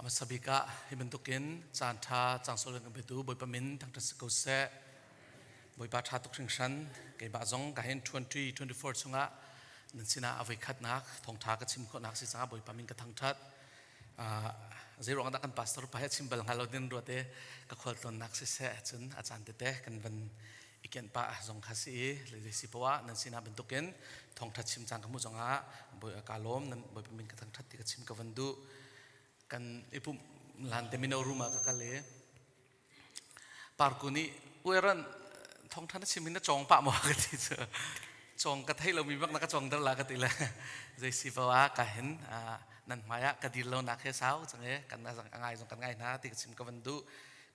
Hmasa bik ah hi bantukin caan ṭha cang sawh kan petu Bawipa min thangṭhat si ko seh. Bawipa ṭha tuk hringhran. Keimah zong ka hin 2024 chungah nan sinah a voikhatnak thawngṭha ka chim khawhnak si caah Bawipa min ka thangṭhat. Zeiruang dah kan pastor pa hi a chim bal hnga lo din ruat i ka khualtlawnnak siseh cun a caan tete kan van i kenh pah zong kha si i le si poah nan sinah bantukin thawngṭha chim cang ka hmuh zongah ka lawm nan Bawipa min ka thangṭhat ti ka chim ka van duh. Kan i pumh lan te mino room ah ka kal i Parku nih ueran thawngṭha na chim in na cawng pah maw ka ti cu cawng ka thei lomi bak na ka cawng der la ka ti le zei si poah ka hin nan hmai ah ka dir lo nak he sau cang e kan ngai zong kan ngai hna ti ka chim ka van duh.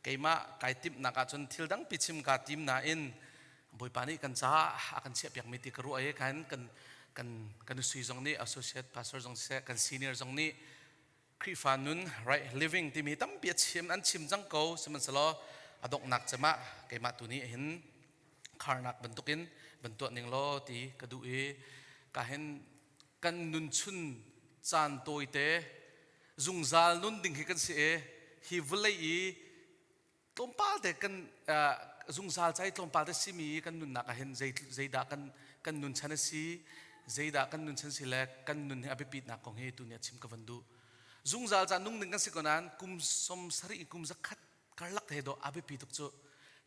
Keimah kai timhnak ahcun thil dangpi chim kaa tim nain Bawipa nih kan caah a kan chiahpiakmi ti ka ruah i kan kan kan kan sui zong nih associate pastor zong siseh kan senior zong nih Khrihfa nun right living timi tampi a chim an chim cang ko. Sihmanhsehlaw a donghnak cem ah keimah tu nih hin kharnak bantukin van tuah ning law ti ka duh i ka hin kan nun chun caan tawite zungzal nun ding hi kan si i hi vawlei i tlawmpal te kan zungzal cai tlawmpal te simi kan nunnak ah hin zeidah kan kan nun chan a si, zeidah kan nun chan si le kan nun hi a biapitnak kong hi tu ni a chim ka van duh. Zungzal ca nung ding kan si ko nain kum 70 kum 100 karlak te do a biapi tuk cu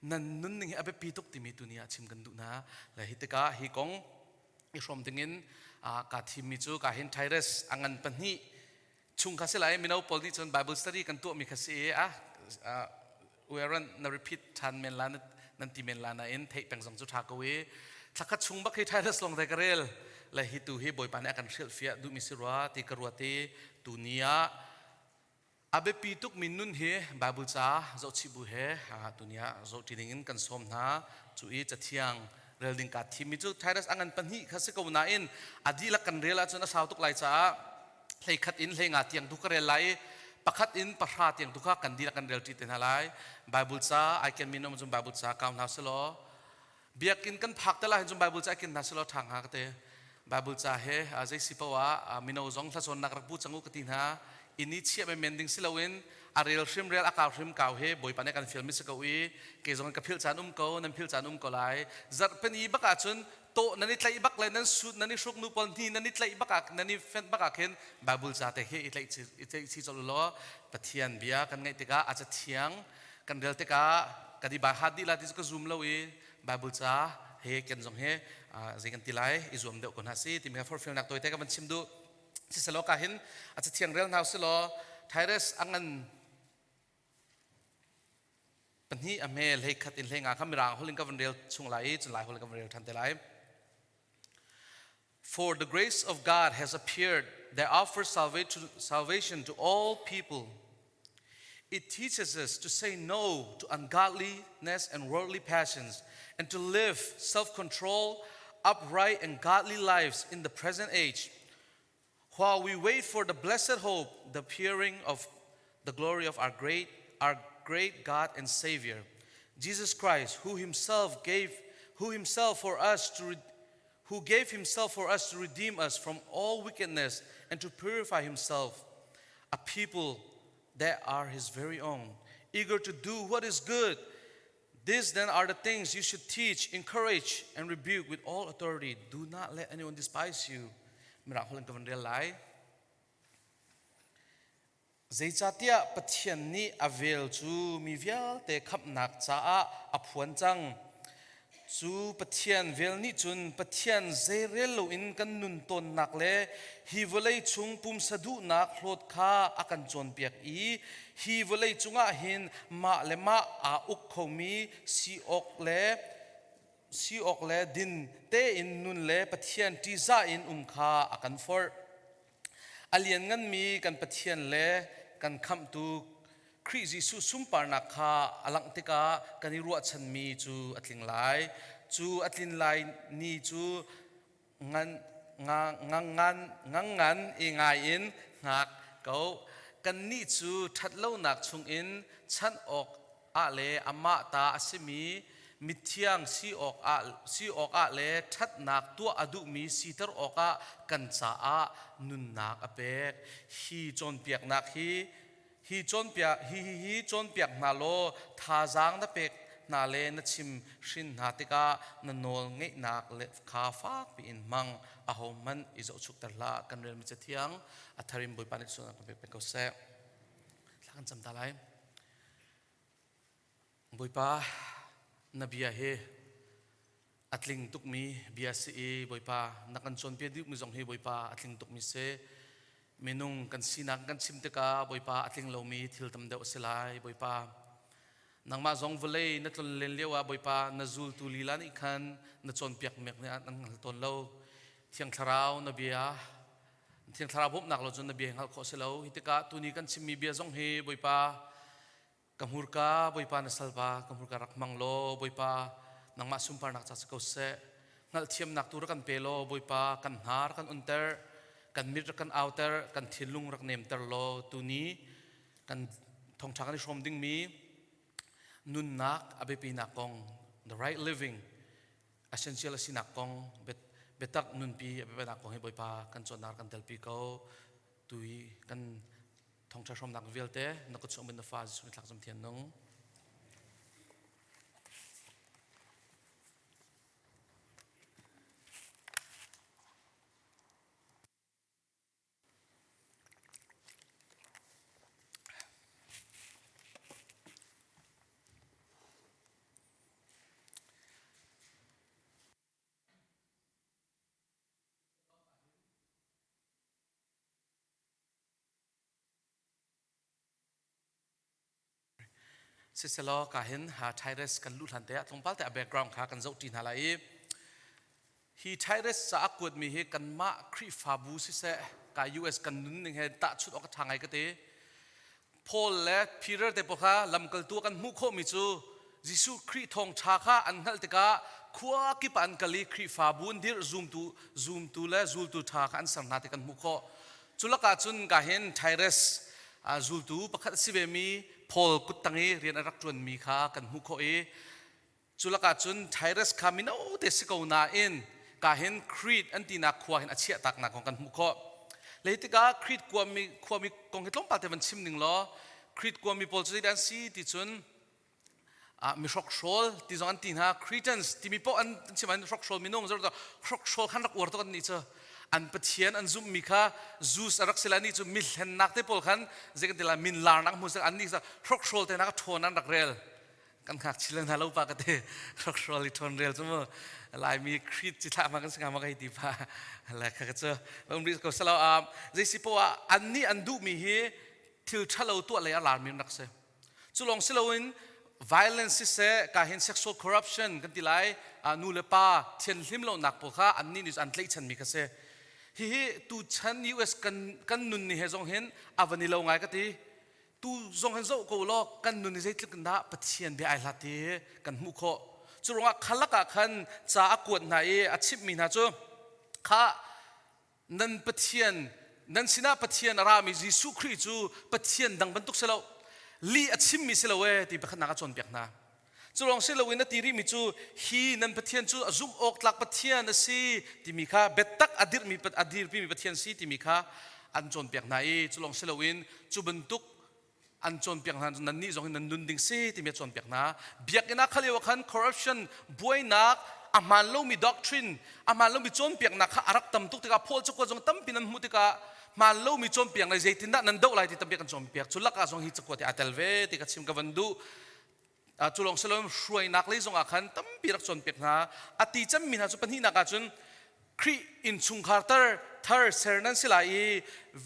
nan nun ning hi a biapi tuk timi tu ni ah chim kan duh na le hi tikah hi kong i hrawm dingin ka thimmi cu ka hin Tyrus a ngan pahnih chung kha si lai. Mino pawl nih cun Bible study kan tuahmi kha si a ueran na repeat than men la nan ti men la nain theih peng zong cu tha ko i thlakhat chung bak hi Titus long te ka rel le hi tu hi Bawipa nih a kan hrilh fiah duhmi si rua ti ka ruat i tu ni ah a biapi tuk mi nun hi Bible ca zohchih bu he tu ni ah zoh ṭi ding in kan sawm hna. Cu i cathiang rel ding kaa thimmi cu Titus a ngan pahnih kha si ko nain a dihlak kan rel ahcun a sau tuk lai caah 11 in 15 tiang tu ka rel lai i 1 in 10 tiang tu kha kan dihlak kan rel ṭi te hna lai. Bible ca ai ken mi nom cun Bible ca kau hna selaw biakinn kan phak te lai hin cun Bible ca ken hna selaw ṭha hnga ka te. Bible ca he zei si poah mino zong hlacawnnak rak bu cang u ka ti hna. Inn i chiah menmen ding si loin a rel hrim rel, a kau hrim kau he Bawipa nih kan fial mi si ko i kei zong ka philh caan um ko, nan philh caan um ko lai. Zarhpini bak ah cun tawh nan i tlaih bak le nan sut nan i hruk nu pawl hni nan i tlaih bak ah nan i fenh bak ah khin Bible ca te khi i tlaih i tlaih chi colh law Pathian bia kan ngaih tikah a cathiang kan rel tikah kan i bai hat dih la ti cu ka zum lo i Bible ca he ken zong he zei kan ti lai i zuam deuh ko hna si timi kha forhfialnak tawite ka van chim duh. Siselaw ka hin a cathiang rel hna silaw Tyrus a ngan pahnih a hme 11 in 15 kha mirang holh in ka van rel chung lai i cun lai holh in ka van rel ṭhan te lai. For the grace of God has appeared that offers salvation to all people. It teaches us to say no to ungodliness and worldly passions and to live self-control, upright and godly lives in the present age while we wait for the blessed hope, the appearing of the glory of our great God and Savior, Jesus Christ, who gave himself for us to redeem us from all wickedness and to purify himself a people that are his very own, eager to do what is good. These then are the things you should teach, encourage, and rebuke with all authority. Do not let anyone despise you. Mirang holh in ka van rel lai. Zeicahtiah Pathian nih a vel cu mi vialte khamhnak caah a phuan cang. Cu Pathian vel nih cun Pathian zeirel loin kan nun tawnnak le hi vawlei chung pumsa duhnak hlawt kha a kan cawnpiak i hi vawlei cungah hin mah le mah aa uk khomi si awk le din tein nun le Pathian ṭihzah in um kha a kan forh. A liannganmi kan Pathian le kan Khamhtu Khrih Jesuh sunparnak kha a langh tikah kan i ruahchanmi cu a tling lai. Cu a tlin lai ni cu ngan ngang ngan ngang ngan i ngai in hngak ko. Kannih cu ṭhatlonak chungin chanh awk ah le amah ta a simi mithiang si awkah le ṭhatnak tuah a duhmi siter awkah kan caah nunnak a pek. Hi cawnpiaknak hi. Hi cawnpiak hi hi hi cawnpiak hna law thazaang na pek hna le na chim hrin hna tikah na nawl ngeihnak le kha fak piin hmang. Ahohmanh i zohchukter hlah. Kan relmi cathiang a tharim Bawipa nih sualnak kan pek peng ko seh. Thla kan cam ta lai. Bawipa na bia hi a tling tukmi bia si i Bawipa na kan cawnpiak duhmi zong hi Bawipa a tling tukmi si. Minung kan sinak kan chim tikah Bawipa a tling lomi thil tam deuh a si lai Bawipa. Nangmah zong vawlei na tlon len lio ah Bawipa na zultu lila nih khan na cawnpiak mek nih an hngal tawn lo. Thiang Thlarau na bia Thiang Thlarau bawmhnak lo cun na bia hngalh khawh si lo. Hi tikah tuni kan chimmi bia zong hi Bawipa ka hmurka Bawipa na salpa ka hmurka rak hmang law Bawipa nangmah sunparnak ca si ko seh. Hngalhthiamnak tu rak kan pe law Bawipa kan hna rak kan unter, kan mit rak kan auter, kan thinlung rak nemter law tuni kan thawngṭha kan i hrawm dingmi nunnak a biapinak kong the right living essential a sinak kong biatak nunpi a biapinak kong hi Bawipa kan cawnnak kan telpi ko tui kan thawngṭha hrawmnak vialte na kut chung na fa Jesuh thlak zum thian nung. Siselaw ka hin Tyrus kan luh hlan te ah tlawmpal te a background kha kan zoh ṭi hna lai i hi Tyrus ca a kuatmi hi kanmah Khrihfabu siseh ka US kan nun ning he tahchunh awk a ṭha ngai ka ti. Paul le Peter te pawl kha lamkaltu kan hmuh khawhmi cu Jesuh Khrih thawngṭha kha an hngalh tikah khua kip ah an kal i Khrihfabu an dirh zumtu zumtu le zultu ṭha kha an ser hna ti kan hmuh khawh. Cu lakah cun ka hin Tyrus zultu pakhat a si vemi Paul kuttang i rian a rak ṭuanmi kha kan hmuh khawh i cu lakah cun Tyrus kha mino te si ko nain ka hin Crete an tinak khua hin a chiah taknak kong kan hmuh khawh. Lei tikah Crete khuami khuami kong hi tlawmpal te van chim ning law Crete khuami pawl cu zeidah an si ti cun mi hrokhrawl ti zong an ti hna. Cretans timi paoh an chim an hrokhrawl minung zor hrokhrawl khan rak uar tuk an nih cu an pathian an zumhmi kha Zeus a rak si lai nih cu mi hlennak te pawl khan zei kan ti lai min larnak hmu an nih hrokhrawl te nak ṭhawn an rak rel kan ngak chile hna lo pa ka ti hrokhrawl i ṭhawn rel cu mu Laimi Crete ci thlah ma kan si nga ma kai ti pa la kha ka cu um ri ko salo zei si poah an nih an duhmi hi thil ṭhalo tuah lei a larmi an rak si. Cu lawng si loin violence siseh ka hin sexual corruption kan ti lai nu le pa thianhlim lonak pawl kha annih nih an tlaihchanmi kha si. Hihi tuchan US kan kan nun ni he zong hin a van i lo ngai ka ti. Tu zong hin zoh ko law kan nun ni zeitluk in dah Pathian bia ai hlat ti kan hmuh khawh. Cu ruangah khalak ah khan ca a kuat hna i a chimhmi hna cu kha Nan Pathian, nan sinah Pathian a rami Jesuh Khrih cu Pathian dang bantuk si lo. Lih a chimmi si lo ee ti pakhatnak a cawnpiak hna. Cu lawng si loin a ti rihmi cu hi nan Pathian cu a zumh awk tlak Pathian a si timi kha biatak a dirhmi a dirpimi Pathian si timi kha an cawnpiak hna i cu lawng si loin cu bantuk an cawnpiak hna nan nih zong hin nan nun ding si timi a cawnpiak hna. Biakinn ah kha lio ah khan corruption buainak a hmaan lomi doctrine a hmaan lomi cawnpiaknak kha a rak tam tuk tikah Paul cakuat zong tampi nan hmuh tikah hmaan lomi cawnpiak le zeitindah nan doh lai ti tampi kan cawnpiak. Cu lakah zong hi cakuat hi aa tel ve ti ka chim ka van duh. Cu lawng si loin hruainak lei zong ah khan tampi rak cawnpiak hna. A ti cemmi hna cu pahnihnak ah cun Khrih innchungkhar tar thar ser nan si lai i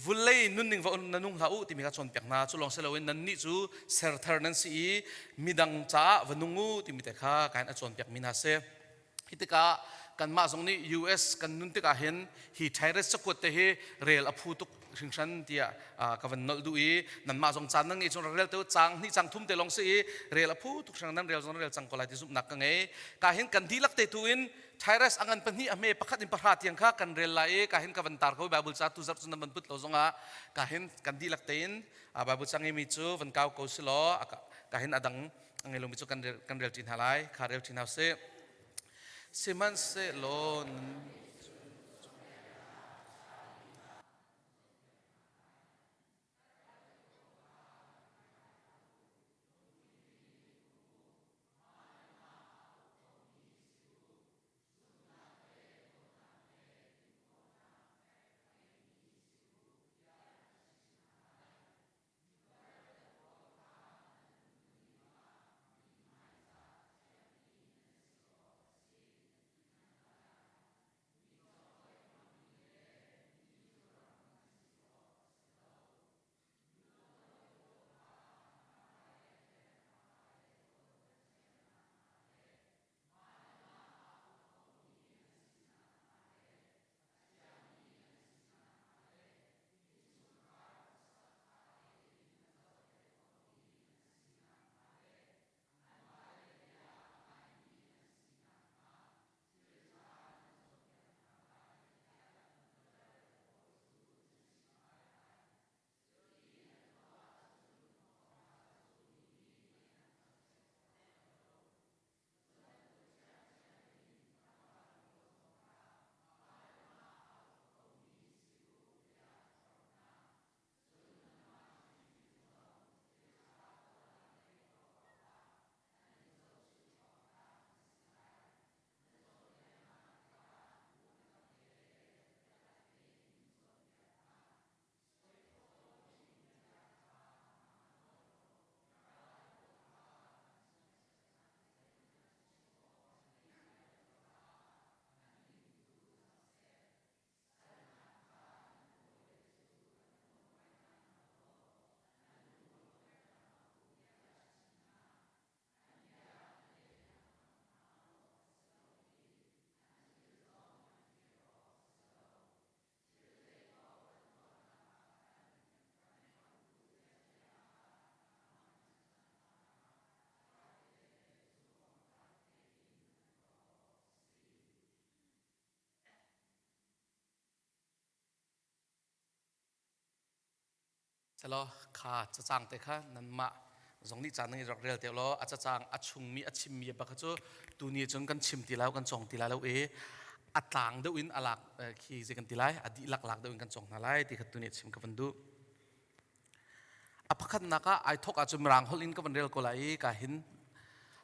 vulei nunning va na nung hlah u timi kha cawnpiak hna. Cu lawng si loin nannih cu ser thar nan si i midang caah va nung u timi te kha kain a cawnpiak mi hna si. Hi tikah kanmah zong nih US kan nun tikah hin hi Tyrus cakuat te hi rel a phu tuk hringhran tiah ka van nolh duh i nanmah zong caan nan ngei cun rel te cang hnih cang thum te lawng si i rel a phu tuk hring nan rel zong rel cang ko lai ti zumhnak ka ngei. Ka hin kan dihlak te tu in Tyrus a ngan pahnih a hme pakhat in pahra tiang kha kan rel lai i ka hin ka van tar ko. Bible ca tu zarh cu nan van put lo zongah ka hin kan dihlak tein Bible ca ngeimi cu van kau ko si law ka hin a dang a ngei lomi cu kan rel kan rel ṭi hna lai. Kha rel ṭi hna usih. Sihmanhsehlaw Selaw kha cacang te kha nanmah zong nih caan nan i rak rel te law a cacang a chungmi a chimmi bak kha cu tuni cun kan chim ti lai kan cawng ti lai lo i a tlang deuh in a lak khi zei kan ti lai a dihlak lak deuh in kan cawng hna lai ti kha tuni chim ka van duh. A pakhatnak ah ai thawk ahcun Mirang holh in ka van rel ko lai i ka hin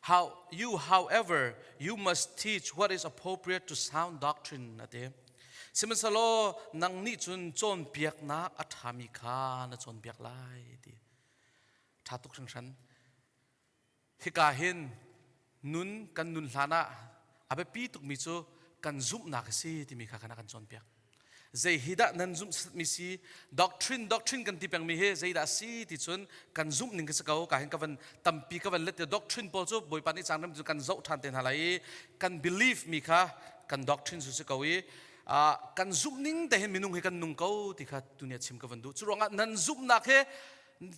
how you however you must teach what is appropriate to sound doctrine a ti. Sihmanhsehlaw nang nih cun cawnpiaknak a ṭhami kha na cawnpiak lai ti. Ṭha tuk hringhran. Hika hin nun kan nun hlan ah a biapi tukmi cu kan zumhnak a si timi kha kan a kan cawnpiak. Zei hi dah nan zumh mi si doctrine doctrine kan ti pengmi hi zeidah si ti cun kan zumh ning ka si ko ka hin ka van tampi ka van let doctrine pawl cu Bawipa nih cang ram cu kan zoh ṭhan te hna lai i kan belief mi kha kan doctrine cu si ko i kan zumh ning te hin minung hi kan nung ko ti kha tuni chim ka van duh cu ruangah nan zumhnak he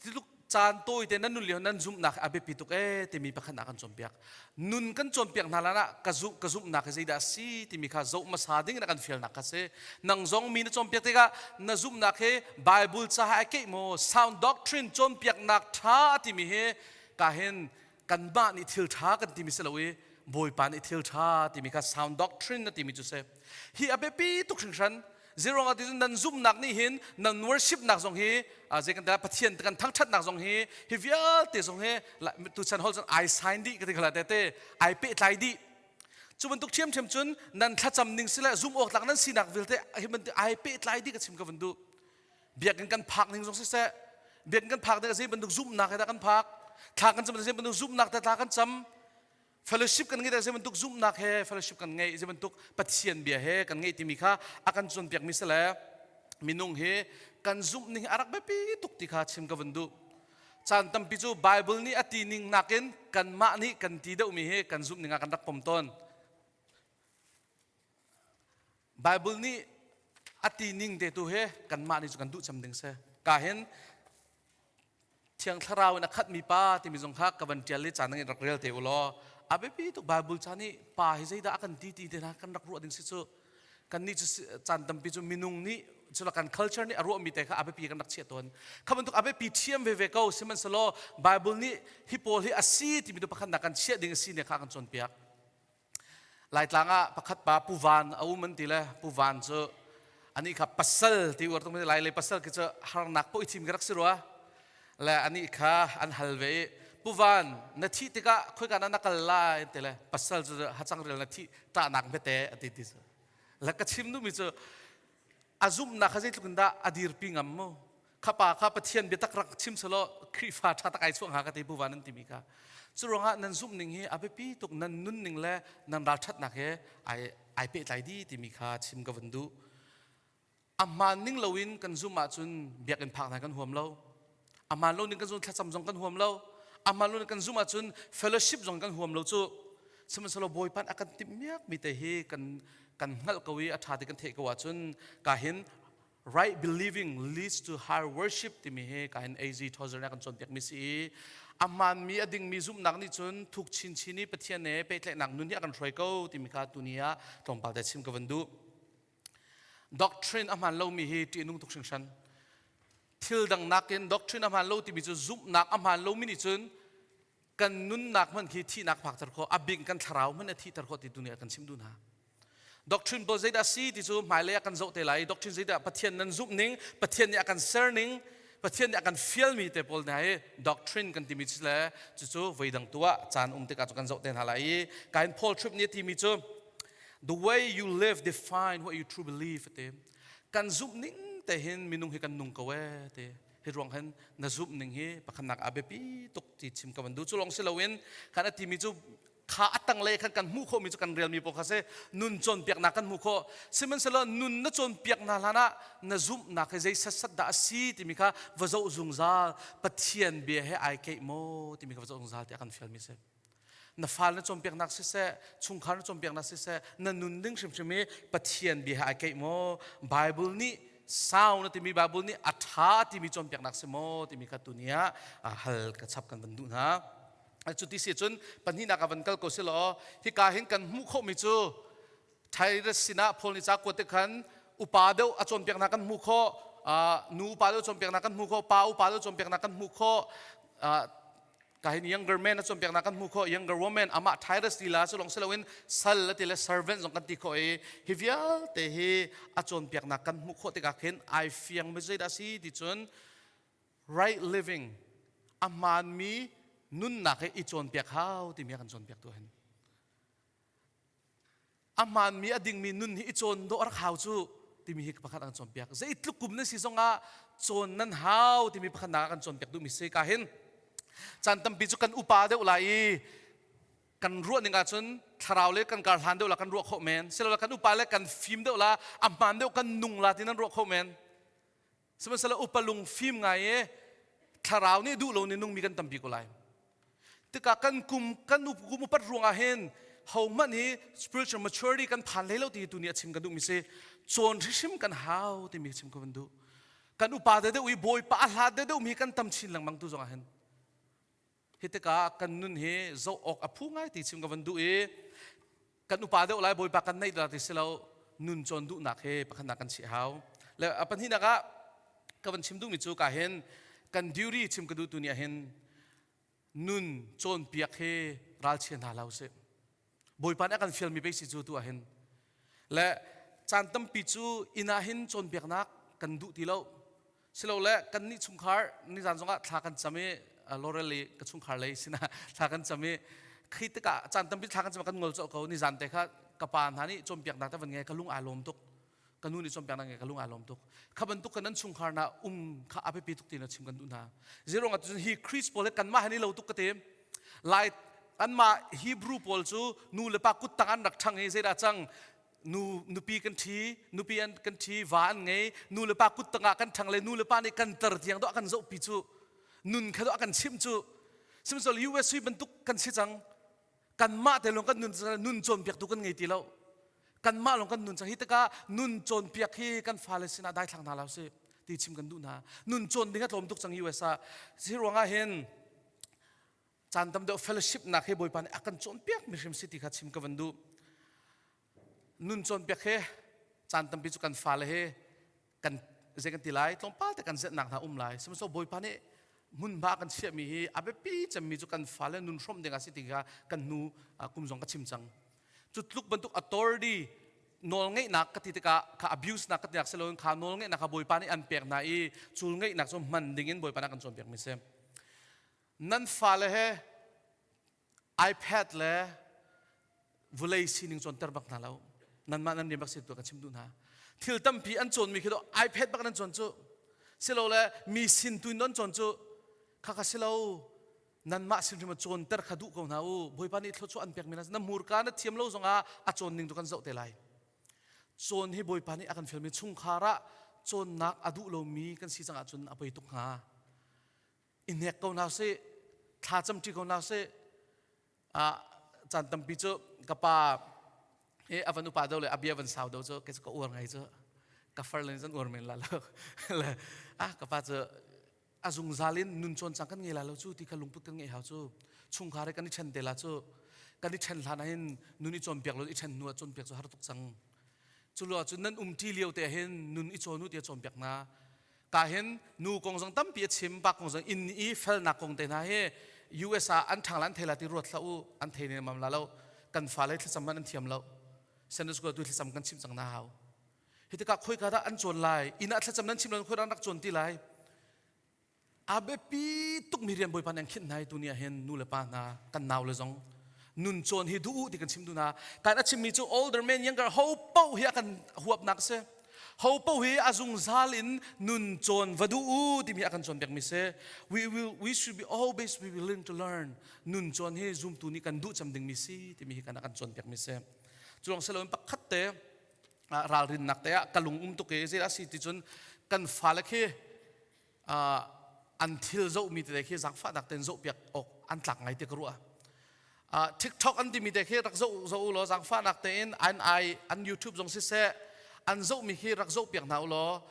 tiluk caan tawi te nan nun lio nan zumhnak a biapi tuk ee timi pakhat ah kan cawnpiak nun kan cawnpiak hna lan ah ka zumh ka zumhnak hi zeidah a si timi kha zoh hmasa ding in a kan fialnak kha si nang zong mi na cawnpiak tikah na zumhnak hi Bible ca ai keih maw sound doctrine cawnpiaknak tha timi hi ka hin kanmah nih thil tha kan timi si lo i Bawipa nih thil tha timi kha sound doctrine na timi cu si hi a biapi tuk hringhran Zirong ah ticun nan zumhnak nih hin nan worship nak zong hi zei kan ti Pathian kan thangthatnak zong hi hi vialte zong hi tuchan hol cun ai sign dih ka ti khala te te ai pehtlai dih cu bantuk ṭhiamṭhiam cun nan thlacam ning sile zumh awk tlak nan sinak vialte hi bantuk ai pehtlai dih ka chim ka van duh biakinn kan phak ning zong siseh biakinn kan phak ning zei bantuk zumhnak he dah kan phak thla kan cam zei bantuk zumhnak te thla kan cam fellowship kan ngeih zei bantuk zumhnak he fellowship kan ngeih zei bantuk Pathian bia he kan ngeih timi kha a kan cawnpiak mi si le minung hi kan zumh ning a rak biapi tuk ti kha chim ka vun duh caan tampi cu Bible nih a ti ning nakin kanmah nih kan ti deuhmi hi kan zumh ning ah kan rak pom tawn Bible nih a ti ning te tu he kanmah nih cu kan duh cem ding si ka hin Thiang Thlarau in a khatmi pa timi zong kha ka van ṭial i caan in rak rel te u law a biapi tuk Bible ca nih pa hi zeidah a kan ti ti te hna kan rak ruah ding si cu kannih cu caan tampi cu minung nih cu kan culture nih a ruahmi te kha a biapi kan rak chiah tawn kha bantuk a biapi ṭhiam veve ko sihmanhsehlaw Bible nih hi pawl hi a si timi tu pakhat nak kan chiah ding a si ne kha kan cawnpiak Laitlang ah pakhat pa Pu Van a um an ti le Pu Van cu anih kha pasal ti uar tung lai le pasal khi cu harnak po i thim ka rak si rua le anih kha an hal ve i Pu Van na thih tikah khoika na na kal lai an ti le pasal cu hacang rel na thih ṭahnak hmete a ti ti cu le ka chim duhmi cu a zumhnak kha zeitluk in dah a dirpi ngam mu kha pa kha Pathian biatak rak chim selaw Khrihfa ṭha tak ai chuah hnga ka ti buva nan timi kha cu ruangah nan zumh ning hi a biapi tuk nan nun ning le nan ralṭhatnak he ai ai pehtlai di timi kha chim ka vun duh a hmaan ning loin kan zumh ahcun biakinn phak hna kan huam lo a hmaan lo ning kan zum thlacam zong kan huam lo a hmaan lo ning kan zumh ahcun fellowship zong kan huam lo cu sihmanhsehlaw Bawipa a kan timh miak mi te hi kan kan hngalh ko i a ṭha ti kan theih ko ahcun ka hin right believing leads to higher worship timi hi ka hin AZ Tozer nih a kan cawnpiak mi si i a hmaanmi a dingmi zumhnak nih cun thuk chinchin i Pathian he pehtlaihnak nun hi a kan hruai ko timi kha tuni ah tlawmpal te chim ka van duh doctrine a hmaan lomi hi ṭihnung tuk hringhran thil dang nakin doctrine a hmaan lo timi cu zumhnak a hmaan lomi nih cun kan nunnak hmanh khi thihnak phakter khawh a bik kan thlarau hmanh a thihter khawh ti tu nih a kan chim duh hna doctrine pawl zeidah si ti cu hmailei ah kan zoh te lai doctrine zeidah Pathian nan zumh ning Pathian nih a kan ser ning Pathian nih a kan fialmi te pawl hna hi doctrine kan timi cu le cucu voidang tu ah caan um tikah cu kan zoh te hna lai i kain Paul Tripp nih a timi cu the way you live define what you true believe ti kan zumh ning te hin minung hi kan nung ko e ti hi ruang hin na zumh ning hi pakhatnak a biapi tuk ti chim ka van duh cu lawng si loin kan a timi cu kha a tanglei khan kan hmuh khawhmi cu kan relmi pawl kha si nun cawnpiaknak kan hmuh khawh sihmanhsehlaw nun na cawnpiak hna hlan ah na zumhnak hi zei setsat dah a si timi kha va zoh zungzal Pathian bia he ai keih maw timi kha va zoh zungzal tiah kan fialmi si na fal na cawnpiaknak siseh chungkhar na cawnpiaknak siseh na nun ding hrimhrim hi Pathian bia he ai keih maw Bible nih sau na timi Bible nih a ṭha timi cawnpiaknak si maw timi kha tuni ah hal ka chap kan van duh hna cu ti si cun pahnihnak ah van kal ko silaw hika hin kan hmuh khawhmi cu Titus sinah Paul nih ca kuat te khan upa deuh a cawnpiak hna kan hmuh khawh. Nu upa deuh cawnpiaknak kan hmuh khawh, pa upa deuh cawnpiaknak kan hmuh khawh. Ka hin younger man a cawnpiaknak kan hmuh khawh, younger woman amah Titus lila cu lawng si loin sal a ti le servant zong kan ti khawh i hi vialte hi a cawnpiaknak kan hmuh khawh tikah khin ai fiang mi zeidah si ti cun right living, a hmaanmi nunnak hi i cawnpiak hau timi a kan cawnpiak tu hin. A hmaanmi, a dingmi nun hi i cawn dawh rak hau cu timi hi pakhat an cawnpiak. Zeitluk kum nan si zongah cawn nan hau timi pakhat nak kan cawnpiak duhmi si. Ka hin caan tampi cu kan upa deuh lai i kan ruah ning ahcun thlarau le kan kar hlan deuh la kan ruah khawh men, silole kan upa le kan fim deuh la, a hmaan deuh kan nung la ti nan ruah khawh men. Sihmanhsehlaw upa lung fim ngai i thlarau nih duh lo ni nungmi kan tampi ko lai. Tikah kan kum kan kum upat ruangah hin hohmanh hi spiritual maturity kan phan hlei lo ti tu nih a chim kan duhmi si. Cawn hrimhrim kan hau timi chim ka van duh. Kan upa deuh i Bawipa a hlat deuh mi kan tam chin lengmang tu zongah hin. Hi tikah kan nun hi zoh awk a phu ngai ti chim ka van duh i kan upa deuh lai, Bawipa kan neih dah ti si lo, nun cawn duhnak he pakhatnak kan chiah hau. Le a pahnihnak ah ka van chim duhmi cu ka hin kan duty chim ka duh tu nih ah hin nun cawnpiak hi ralchia hna lo sih. Bawipa nih a kan fialmi pei si cu tu ah hin. Le caan tampi cu inn ah hin cawnpiaknak kan duh ti lo. Silole kannih chungkhar nizan zongah thla kan cam i Laurel i ka chungkhar lei sinah thla kan cam i khi tikah caan tampi thla kan cam kan ngol colh ko. Nizan te kha ka pa hna nih cawnpiaknak te van ngei, ka lung aa lawm tuk. Ka nu nih cawnpiaknak ngei, ka lung aa lawm tuk. Kha bantuk kan nan chungkhar na um kha a biapi tuk ti na chim kan duh hna. Zerong ah cun hi Christ pawl he kanmah he ni lo tuk ka ti. Lai anmah Hebrew pawl cu nu le pa kut tang an rak ṭhang i zeidah cang, nu nupi kan ṭhi, nupi an kan ṭhi, va an ngei, nu le pa kut tangah kan ṭhang le nu le pa nih kan tar tiang dawh kan zohpi cu, nun kha dawh kan chimh cu. Sihmanhsehlaw US hi bantuk kan si cang. Kanmah te lawng kan nun, nun cawnpiaktu kan ngei ti lo. Kanmah lawng kan nun cang. Hi tikah nun cawnpiak hi kan fale sinah daithlang hna lo si ti chim kan duh hna. Nun cawn ding a tlawm tuk cang US ah. Hi ruangah hin caan tam deuh fellowship nak hi Bawipa nih a kan cawnpiak mi hrim si ti kha chim ka van duh. Nun cawnpiak hi caan tampi cu kan fale hi kan zei kan ti lai, tlawmpal te kan zetnak hna um lai. Sihmanhsehlaw Bawipa nih hmunhma kan chiahmi hi a biapi cemmi cu kan fale nun hrawmh ding a si ti kha kan hnu kum zong ka chim cang. Cu tluk bantuk authority, nawlngeihnak ka ti tikah kha abuse nak ka tinak si loin kha nawlngeihnak kha Bawipa nih an pek hna i cul ngeihnak cu hman ding in Bawipa nih a kan cawnpiak mi si. Nan fale he iPad le vulei sining cawnter bak hna lo. Nanmah nan rian bak si tu ka chim duh hna. Thil tampi an cawnmi khi iPad bak nan cawn cu silole mi sin tu in an cawn cu kha kha silo. Nanmah sin hrim cawnter kha duh ko hna u. Bawipa nih thluachuah an pek mi na hmurka na thiam lo zongah a cawn ning tu kan zoh te lai. Cawn hi Bawipa nih a kan fialmi chungkhar ah cawnnak a duh lomi kan si cang ahcun a poi tuk hnga. I hnek ko hna sih, thla camṭi ko hna sih. Ah, caan tampi cu ka pa he a van upa deuh le a bia van sau deuh cu kei cu ka uar ngai cu. Ka far le zan uar men la lo. Le ah ka pa cu a zungzal in nun cawn cang kan ngei la lo cu ti kha lungput kan ngeih hau cu. Chungkhar he kan i ṭhen te la cu. Kan i ṭhen hlan ah hin nun i cawnpiak lo, i ṭhen hnu ah cawnpiak cu har tuk cang. Cu lo ahcun nan umṭi lio te hin nun i cawn u tiah cawnpiak hna. Ka hin nu kong zong tampi a chim, pa kong zong inn i felnak kong te hna hi US ah an ṭhang la, an thei la ti ruat hlah u, an thei ne mam la lo. Kan fale thlacam hmanh an thiam lo. Sunday school tu thlacam kan chimh cang na hau. Hi tikah khoika dah an cawn lai? Inn ah thlacam nan chim lo, khoi dah an rak cawn ti lai? A biapi tukmi rian Bawipa nih an khinh hna i tuni ah hin nu le pa hna, kan nau le zong nun cawn hi duh u ti kan chim duh hna. Kan a chimmi cu older man, younger, ho paoh hi a kan huapnak a si. Ho paoh hi a zungzal in nun cawn va duh u timi a kan cawnpiakmi si. We should be always be willing to learn. Nun cawn hi zumtu nih kan duh cem dingmi si timi hi kan a kan cawnpiakmi si. Cu lawng si loin pakhat te ralrinnak te ah ka lung um tuk i zeidah a si ti cun kan fale khi an thil zohmi tete khi zaangfahnak tein zohpiak awk an tlak ngai ti ka ruah. TikTok an timi te khi rak zoh zoh u law, zaangfahnak tein an ai an YouTube zong siseh an zohmi khi rak zohpiak hna u law,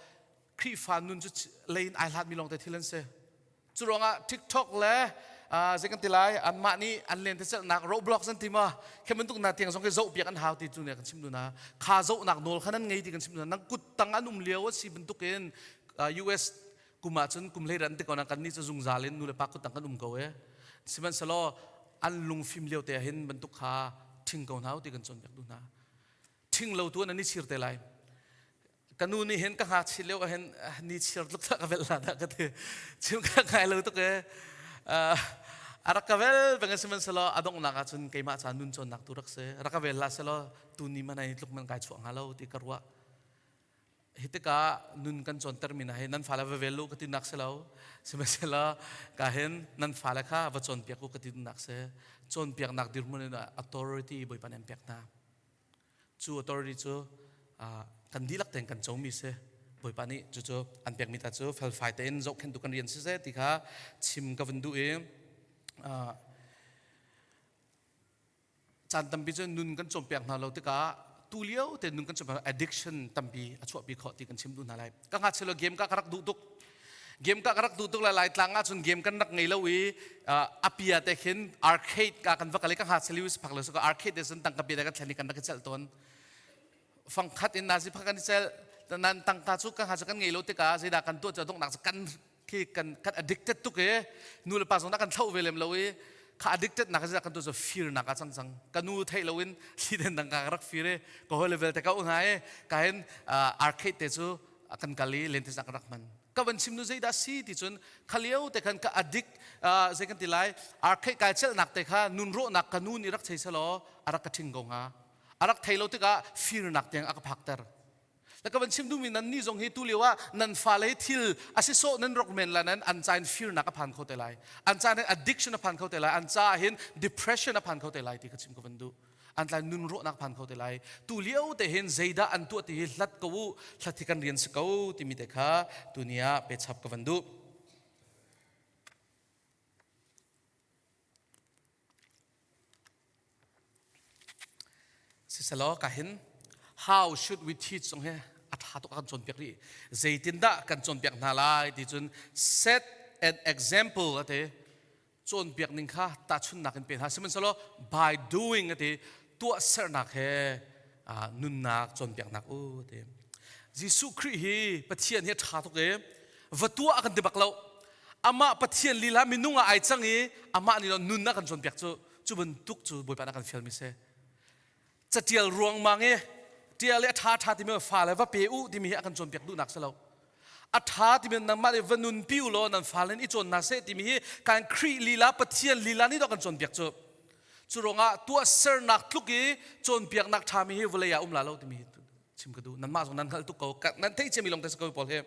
Khrihfa nun cu lein ai hlatmi lawng te thil an si. Cu ruangah TikTok le zei kan ti lai, anmah nih an lentecelhnak Roblox an ti ma khi bantuk na tiang zong khi zohpiak an hau ti cu ne kan chim du na. Kha zohnak nawl kha nan ngei ti kan chim du na. Nang kut tang an um lio a si bantukin. US kum ah cun kum hlei ran te ko na kan ni cu zungzal in nu le pa kut tang kan um ko e. Sihmanhsehlaw an lungfim lio te ah hin bantuk kha ṭhing ko hna u ti kan cawnpiak duh hna. Ṭhing lo tu an i chir te lai. Ka nu nih hin ka ngakchia lio ah hin ni chir tluk ka vel hna dah ka ti. Chim ka ngai lo tuk e. A rak ka vel bang sihmanhsehlaw a donghnak ah cun keimah ca nun cawnnak tu rak si. Rak ka vel hlah selaw tu ni man ai tluk man kai chuah hnga lo ti ka ruah. Hi tikah nun kan cawnter mi hna hi nan fale va vel u ka ti nak si lo. Sihmanhsehlaw ka hin nan fale kha va cawnpiak u ka ti nak si. Cawnpiaknak dirhmun in authority Bawipa nih an pek hna. Cu authority cu kan dihlak tein kan comi si. Bawipa nih cucu an pekmi ta cu felfai tein zohkhenhtu kan rian siseh ti kha chim ka vun duh i caan tampi cu nun kan cawnpiak hna lo tikah tu lio te nun kan cawnpiak addiction tampi a chuahpi khawh ti kan chim duh hna lai. Ka ngakchia lo game ka ka rak duh tuk. Game ka ka rak duh tuk lai Laitlang ah cun game kan rak ngei lo i apia te khin arcade ka kan va kal i ka ngakchia liu phak lo so arcade te cun tangka pia te kan thlen i kan rak i celh tawn. Fangkhat in nazi phak kan i celh. Nan tangka cu ka ngakchia kan ngei lo tikah zeidah kan tuah cu donghnak cu kan khi kan kan addicted tuk i nu le pa zong kan thloh ve lem lo i kha addicted nak kan tu cu fir nak ah cang cang ka nu theih lo in thli den dang ka rak fir i ka hoi level te ka u hna i ka hin arcade te cu kan kal i lente ka rak hman ka van chim nu zeidah si ti cun khalio te khan ka addict zei kan ti lai arcade kai chelh nak te kha nun rawh nak ka nu nih rak chei selaw a rak ka ṭhing ko hnga a rak thei lo tikah fir nak tiang a ka phakter. Na ka van chim duhmi nan nih zong hi tu lio ah nan fale hi thil a si sawh nan rok men la nan an ca in fearnak a phan kho te lai. An ca hin addiction a phan kho te lai. An ca hin depression a phan kho te lai ti ka chim ka van duh. An tlai nun rawhnak phan kho te lai. Tu lio te hin zeidah an tuah ti hi hlat ko u, hlat hi kan rian si ko timi te kha tuni ah pechap ka van duh. Siselaw ka hin how should we teach zong hi a ṭha tuk a kan cawnpiak rih. Zeitindah kan cawnpiak hna lai ti cun set an example a ti. Cawnpiak ning kha tahchunhnak in pe hna. Sihmanhsehlaw by doing a ti. Tuahsernak he nunnak cawnpiaknak u a ti. Jesuh Khrih hi Pathian hi a ṭha tuk i va tuah a kan ti bak lo. Amah Pathian lila minung ah ai cang i amah nih nun a kan cawnpiak cu cu bantuk cu Bawipa nih a kan fialmi si. Catial ruangmang i tial i a ṭha ṭha timi fale va pe u timi hi a kan cawnpiak duhnak si lo. A ṭha timi nangmah nih va nunpi u law nan fale nih i cawn hna seh timi hi kan Khrih lila Pathian lila nih dawh kan cawnpiak cu. Cu ruangah tuahsernak tluk i cawnpiaknak ṭhami hi vawlei ah um la lo timi hi chim ka duh. Nanmah zong nan hngalh tuk ko. Nan theih ciami lawng te si ko pawl hi.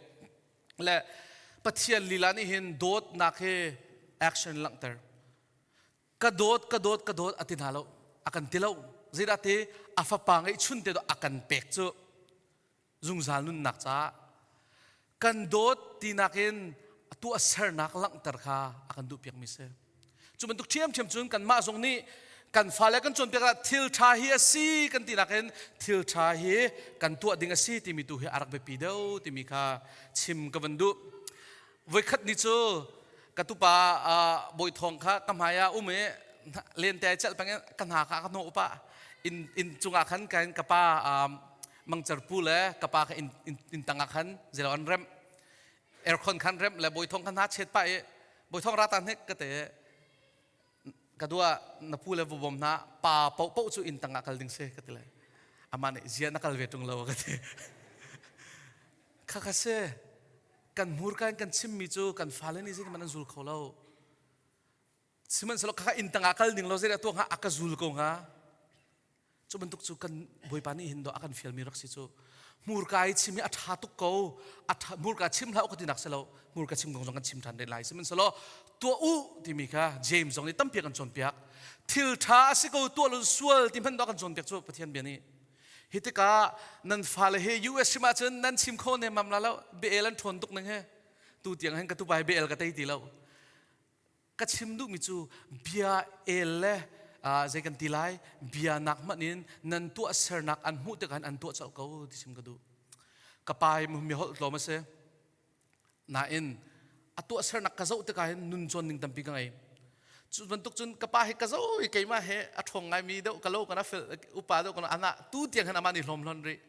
Le Pathian lila nih hin dawtnak hi action langhter. Ka dawt ka dawt ka dawt a ti hna lo a kan ti lo. Zeidah ti a fapa ngeihchun te a kan pek cu zungzal nunnak caah kan dawt tinak in tuahsernak langhter kha a kan duhpiak mi si. Cu bantuk ṭhiamṭhiam cun kanmah zong nih kan fale kan cawnpiak ah thil ṭha hi a si kan tinak in thil ṭha hi kan tuah ding a si timi tu hi a rak biapi deuh timi kha chim ka van duh. Voikhat ni cu ka tupa Bawi Thawng kha ka hmai ah um i lente ai celh peng i ka hna kha ka hnawh pah. Inn inn cungah khan kan ka pa Mangcer pu le ka pa kha inn inn tang ah khan zeilo an remh. Aircon khan remh le Bawi Thawng kha hna chet pah i Bawi Thawng ra ta hnik ka te ka dua na pu le va bawm hna pa paoh paoh cu inn tang ah kal ding si ka ti lai. Amah nih zia na kal ve ṭung lo ka ti. Kha kha si. Kan hmurka in kan chimmi cu kan fale nih zeitin an zul kho lo. Sihmanhsehlaw khakha inn tangah kal ning law zeidah tuah hnga a ka zul ko hnga. Cu bantuk cu kan Bawipa nih hin do a kan fialmi rak si cu. Hmurka i chim hi a ṭha tuk ko. A ṭha, hmurka chim hlah u ka ti nak si lo. Hmurka chim kong zong kan chim ṭhan rih lai. Sihmanhsehlaw tuah u timi kha James zong nih tampi a kan cawnpiak. Thil ṭha a si ko tuah lo sual ti hmanh do a kan cawnpiak cu Pathian bia nih. Hi tikah nan fale hi US hrim ahcun nan chim kho nemmam la lo. Bia an ṭhawn tuk ning he. Tu tiang hin ka tupa hi bia ka tei ti lo. Ka chim duhmi cu bia el le zei kan ti lai bia nak hmanh in nan tuahsernak an hmuh tikah an tuah colh ko ti chim ka duh. Ka pa hi mi holh tlawm a si. Nain a tuahsernak ka zoh tikah hin nun cawn ning tampi ka ngei. Cu bantuk cun ka pa hi ka zoh i keimah he a ṭhawng ngaimi deuh ka lo kana fel upa deuh kana ana tu tiang hin amah nih hlawm hlon rih.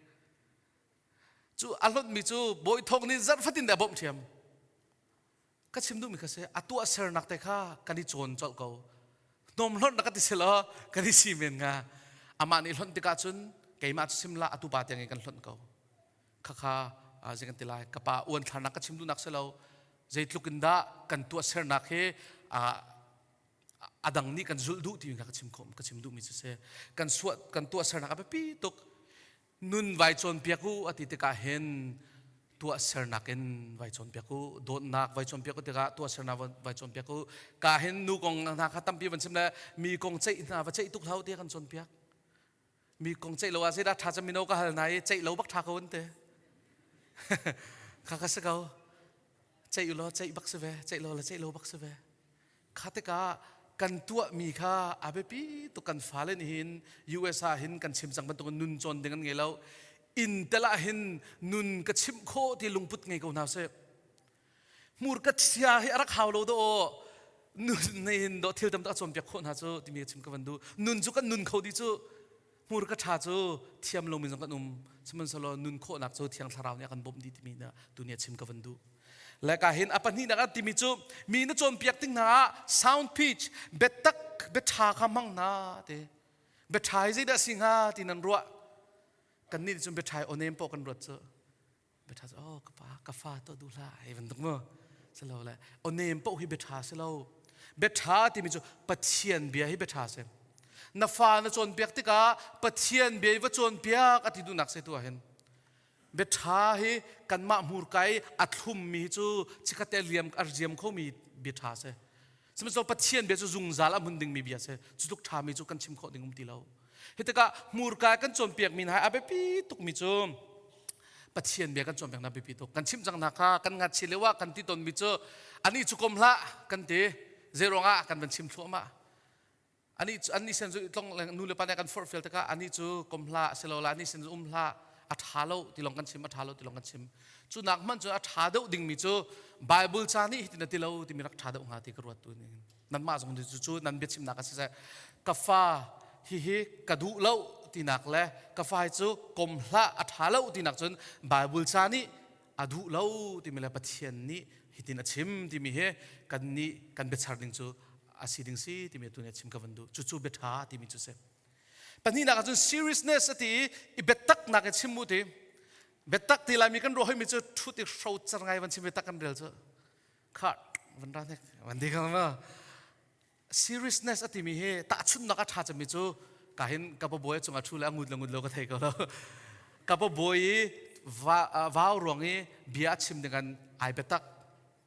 Cu a hlonhmi cu bawi thawng nih zarh fatin te a bawmh ṭhiam. Ka chim duhmi kha si a tuah sernak te kha kan i cawn colh ko. Hnawm hlonh na ka ti selaw kan i si men hnga. Amah nih hlonh tikah cun keimah cu sim la atu pa tiang in kan hlonh ko. Khakha zei kan ti lai ka pa uan thlarnak ka chim duhnak si lo zeitluk in dah kan tuah sernak hi a dang nih kan zulh duh timi kha ka chim khawh ka chim duhmi cu si kan suah kan tuah sernak a biapi tuk nun vai cawnpiak u a ti tikah hin tuah sernak in vai cawnpiak u dawtnak vai cawnpiak u tikah tuah sernak vai cawnpiak u ka hin nu kong hna kha tampi van chim le mi kong ceih hna va ceih tuk hlah u tiah kan cawnpiak Mi kong ceih lo ah zeidah ṭha cem mino ka hal hna i ceih lo bak ṭha ko an ti. Kha ka si ko. Ceih u law ceih bak si ve, ceih lo le ceih lo bak si ve. Kha tikah kan tuahmi kha a biapi tuk kan fale nih hin US ah hin kan chim cang bantukin nun cawn ding an ngei lo. Inn tel ah hin nun ka chimh khawh ti lungput ngei ko hna sih. Hmurka chia hi a rak hau lo dawh nun nei hin dawh thil tam tak a cawnpiak khawh hna cu timi chim ka van duh. Nun cu kan nun kho dih cu hmurka ṭha cu thiam lomi zong kan um sihmanhsehlaw nun khawhnak cu thiang thlarau nih a kan bawmh dih timi na tuni a chim ka van duh. Le ka hin a pahnihnak ah timi cu mi na cawnpiak ting hna ah sound pitch biatak biaṭha kha hmang hna ti. Biaṭha hi zeidah si hnga ti nan ruah. Kan nih cun biaṭha hi aw nem pawh kan ruat cu. Biaṭha cu oh ka pa ka fa to duh hlah hei bantuk mu si lo le aw nem paoh hi biaṭha si lo biaṭha timi cu Pathian bia hi biaṭha si na fa na cawnpiak tikah Pathian bia i va cawnpiak a ti duhnak se tu ah hin biaṭha hi kanmah hmurka i a thlummi hi cu chikkhat te liam a riam khomi biaṭha si sihmanhsehlaw Pathian bia cu zungzal a hmun dingmi bia si cu tluk ṭhami cu kan chim khawh ding um ti lo hi tikah hmurka kan cawnpiakmi hna a biapi tukmi cu Pathian bia kan cawnpiak hna biapi tuk kan chimh cang hna kha kan ngakchia lio ah kan ti tawnmi cu anih cu kom hlah kan ti zei ruangah kan van chim thluahmah anih cu annih sin cu tlong nu le pa nih kan forhfial tikah anih cu kom hlah silola anih sin cu um hlah a ṭha lo ti lawng kan chim a ṭha lo ti lawng kan chim cu nak hmanh cu a ṭha deuh dingmi cu Bible ca nih hitin a ti lo timi rak ṭha deuh hnga ti ka ruat tu nih nanmah zong cu cu nan biachimnak a si seh ka fa hihi ka duh lo tinak le ka fa hi cu kom hlah a ṭha lo tinak cun Bible ca nih a duh lo timi le Pathian nih hitin a chim timi hi kan nih kan biachar ding cu a si ding si timi tu nih a chim ka van duh cucu biaṭha timi cu si pahnihnak ahcun seriousness a ti i biatak nak in chim mu ti biatak ti laimi kan ruah hoimi cu ṭhut i hrocer ngai van chim biatak kan rel cu kha van ra hnek van di ka ma seriousness a timi hi tahchunhnak a ṭha cemmi cu ka hin ka pabawi cungah ṭhu le a ngut le ngut lo ka thei ko lo ka pabawi i vau ruang i bia a chim ding an ai biatak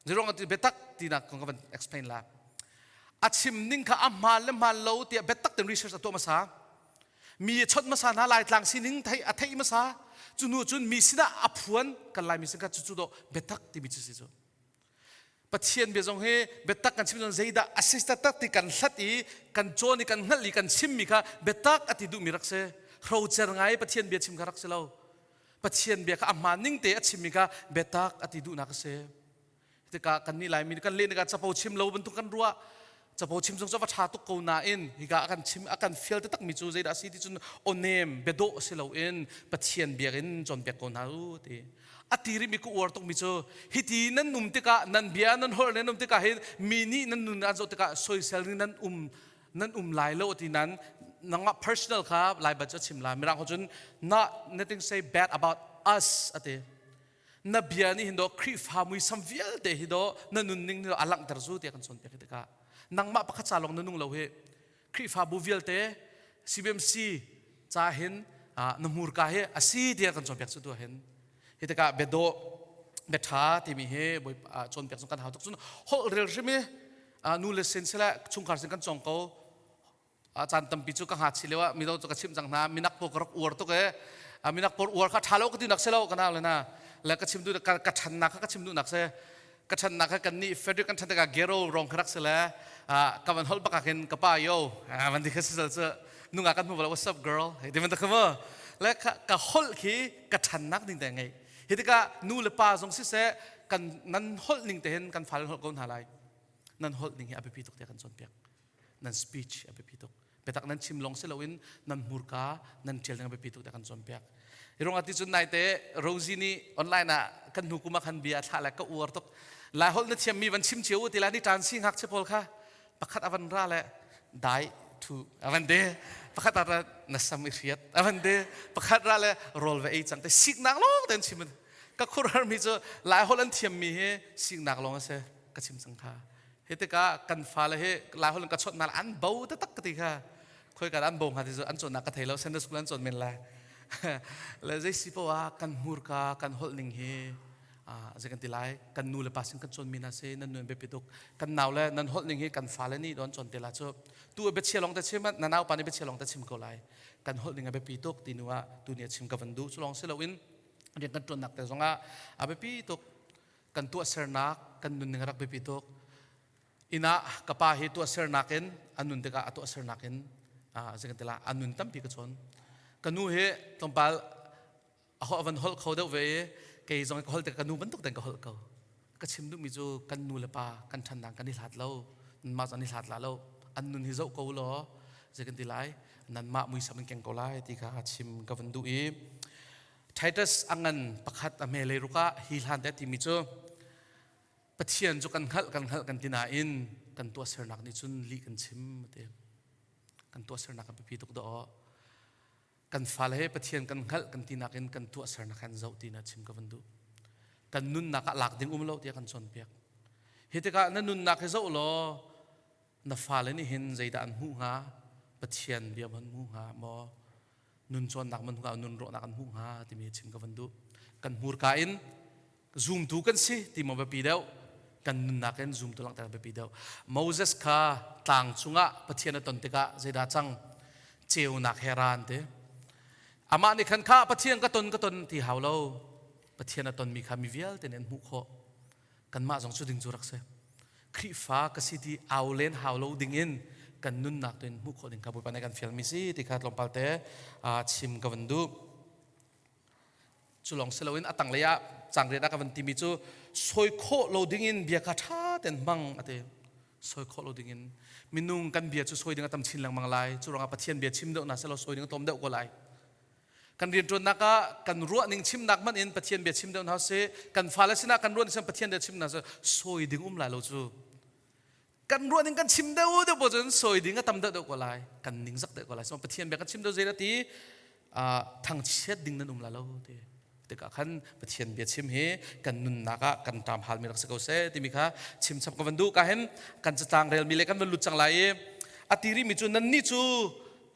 Zeruang ti biatak tinak kong ka van explain la a chim ning kha a hmaan le hmaan lo tiah biatak ten research a tuah hmasa mi a chawnh hmasa hna laitlang sining thei a theih hmasa cu nu cun mi sinah a phuan kan lai mi sin kha cu cu dawh biatak timi cu si cu Pathian bia zong hi biatak kan chim zong zeidah a si taktak ti kan hlat i kan cawn i kan hngalh i kan chimmi kha biatak a ti duhmi rak si hrocer ngai Pathian bia chim kha rak si lo Pathian bia kha a hmaan ning te a chimmi kha biatak a ti duhnak a si tikah kan nih Laimi kan leh tikah capo chim lo bantuk kan ruah capo chim zong cu va ṭha tuk ko nain hika a kan chim a kan fial taktak mi cu zeidah a si ti cun awnem biadawh si loin Pathian biak in cawnpiak ko hna u ti a ti rihmi ka uar tukmi cu hiti nan um tikah nan bia nan holh nan um tikah hin mi nih nan nun an zoh tikah soisel ning nan um nan um lai lo ti nan nangmah personal kha lai bat cu a chim lai mirang ho cun not nothing say bad about us ati na bia nih hin do Khrihfa muisam vialte hi do na nunning nih a langhter zu tiah kan cawnpiak hi tikah nangmah pakhat ca lawng na nung lo hi Khrihfabu vialte CBMC ca hin na hmurka hi a si tiah kan cawnpiak cu tu hin hi tikah biadawh biaṭha timi hi cawnpiak zong kan hau tuk cun holh rel hrim i nu le sin sile chungkhar sin kan cawng ko caan tampi cu ka ngakchi lio ah mino cu ka chimh cang hna minak pawl ka rak uar tuk e minak pawl uar kha ṭha lo ka ti nak si lo ka nau le na le ka chim duh ka ṭhannak kha ka chim duhnak si ka ṭhannak kha kan nih Frederick kan ṭhan tikah Gero rong kha rak si le ka van holh bak ah khin ka pa yo van ti kha si cu nungak kan hmu bal what's up girl hei ti man ta kha mu le ka holh khi ka ṭhannak ding te ngei hi tikah nu le pa zong siseh kan nan holh ning te hin kan fale holh ko hna lai nan holh ning hi a biapi tuk tiah kan cawnpiak nan speech a biapi tuk biatak nan chim lawng si loin nan hmurka nan ṭial ding a biapi tuk tiah kan cawnpiak. Hi ruangah ti cun naite Rosie nih online ah kan hnu kum ah khan bia a thlah le ka uar tuk. Lai holh na thiammi van chim cio u ti lai ni ṭan si ngakchia pawl kha pakhat a van ra le dai thu a van de pakhat ra na sam i hriat a van de pakhat ra le rawl va ei cang te siknak lawng ten chim ka khuaruahar mi cu lai holh an thiammi hi siknak lawng a si ka chim cang kha hi tikah kan fale hi lai holh in ka chawnh hna an bo taktak ka ti kha khoi ka an bo hnga ti cu an cawnnak ka thei lo Sunday school an cawn men lai le zei si poah ah kan hmurka kan holh ning hi zei kan ti lai kan nu le pa sin kan cawnmi hna si nan nun biapi tuk kan nau le nan holh ning hi kan fale nih don cawn te la cu tu biachia lawng te chim na nau pa nih biachia lawng te chim ko lai kan holh ning a biapi tuk ti nu ah tu ni a chim ka van duh cu lawng si loin rian kan ṭuannak te zongah a biapi tuk kan tuahsernak kan nunning a rak biapi tuk inn ah ka pa hi tuahsernak in a nun tikah a tuahsernak in zei kan ti la a nun tampi ka chawn ka nu hi tlawmpal a ho van holh kho deuh ve i kei zong ka holh tik ka nu bantuk ten ka holh ko ka chim duhmi cu kan nu le pa kan ṭhannak kan i hlat lo nanmah an i hlat la lo an nun hi zoh ko law zei kan ti lai nanmah muisam in keng ko lai ti kha chim ka van duh i Titus a ngan pakhat a hme lei ruk ah hi hlan te timi cu Pathian cu kan hngalh kan hngalh kan ti nain kan tuahsernak nih cun lih kan chim te kan tuahsernak a biapi tuk dawh kan fale he Pathian kan hngalh kan ti nakin kan tuahsernak han zoh ti na chim ka van duh kan nunnak ah lak ding um lo tiah kan cawnpiak hi tikah na nunnak hi zoh law na fale nih hin zeidah an hmuh hnga Pathian bia an hmuh hnga maw nun cawnnak man hnga nun rawhnak an hmuh hnga timi chim ka van duh kan hmurka in zumtu kan si ti maw biapi deuh kan nunnak in zumtu langhter biapi deuh Moses kha tlang cungah Pathian a ton tikah zeidah cang ceunak he ran ti amah nih khan kha Pathian ka ton ka ton ti hau lo Pathian a tonmi kha mi vialte nih an hmuh khawh kanmah zong cu ding cu rak si Khrihfa ka si ti au len hau lo ding in kan nunnak tu in hmuh khawh ding kha Bawipa nih kan fialmi si ti kha tlawmpal te chim ka van duh cu lawng si loin a tanglei ah cangriat ah ka van timi cu sawi khawh lo ding in bia kha ṭha tein hmang a ti sawi khawh lo ding in minung kan bia cu sawi ding a tam chin lengmang lai cu ruangah Pathian bia chim deuh na selaw sawi ding a tlawm deuh ko lai kan rianṭuannak ah kan ruah ning chimnak hmanh in Pathian bia chim deuh hna sih kan fale sinah kan ruah ning Pathian bia chim hna sih sawi ding um lai lo cu kan ruah ning kan chim deuh deuh po cun sawi ding a tam deuh deuh ko lai kan ning zak deuh ko lai so Pathian bia kan chim deuh zei ti thangchiat ding nan um la lo ti tikah khan Pathian bia chim hi kan nunnak ah kan ṭam halmi rak si ko seh timi kha chim chap ka van duh ka hin kan catlang relmi le kan van lut cang lai i a ti rihmi cu nannih cu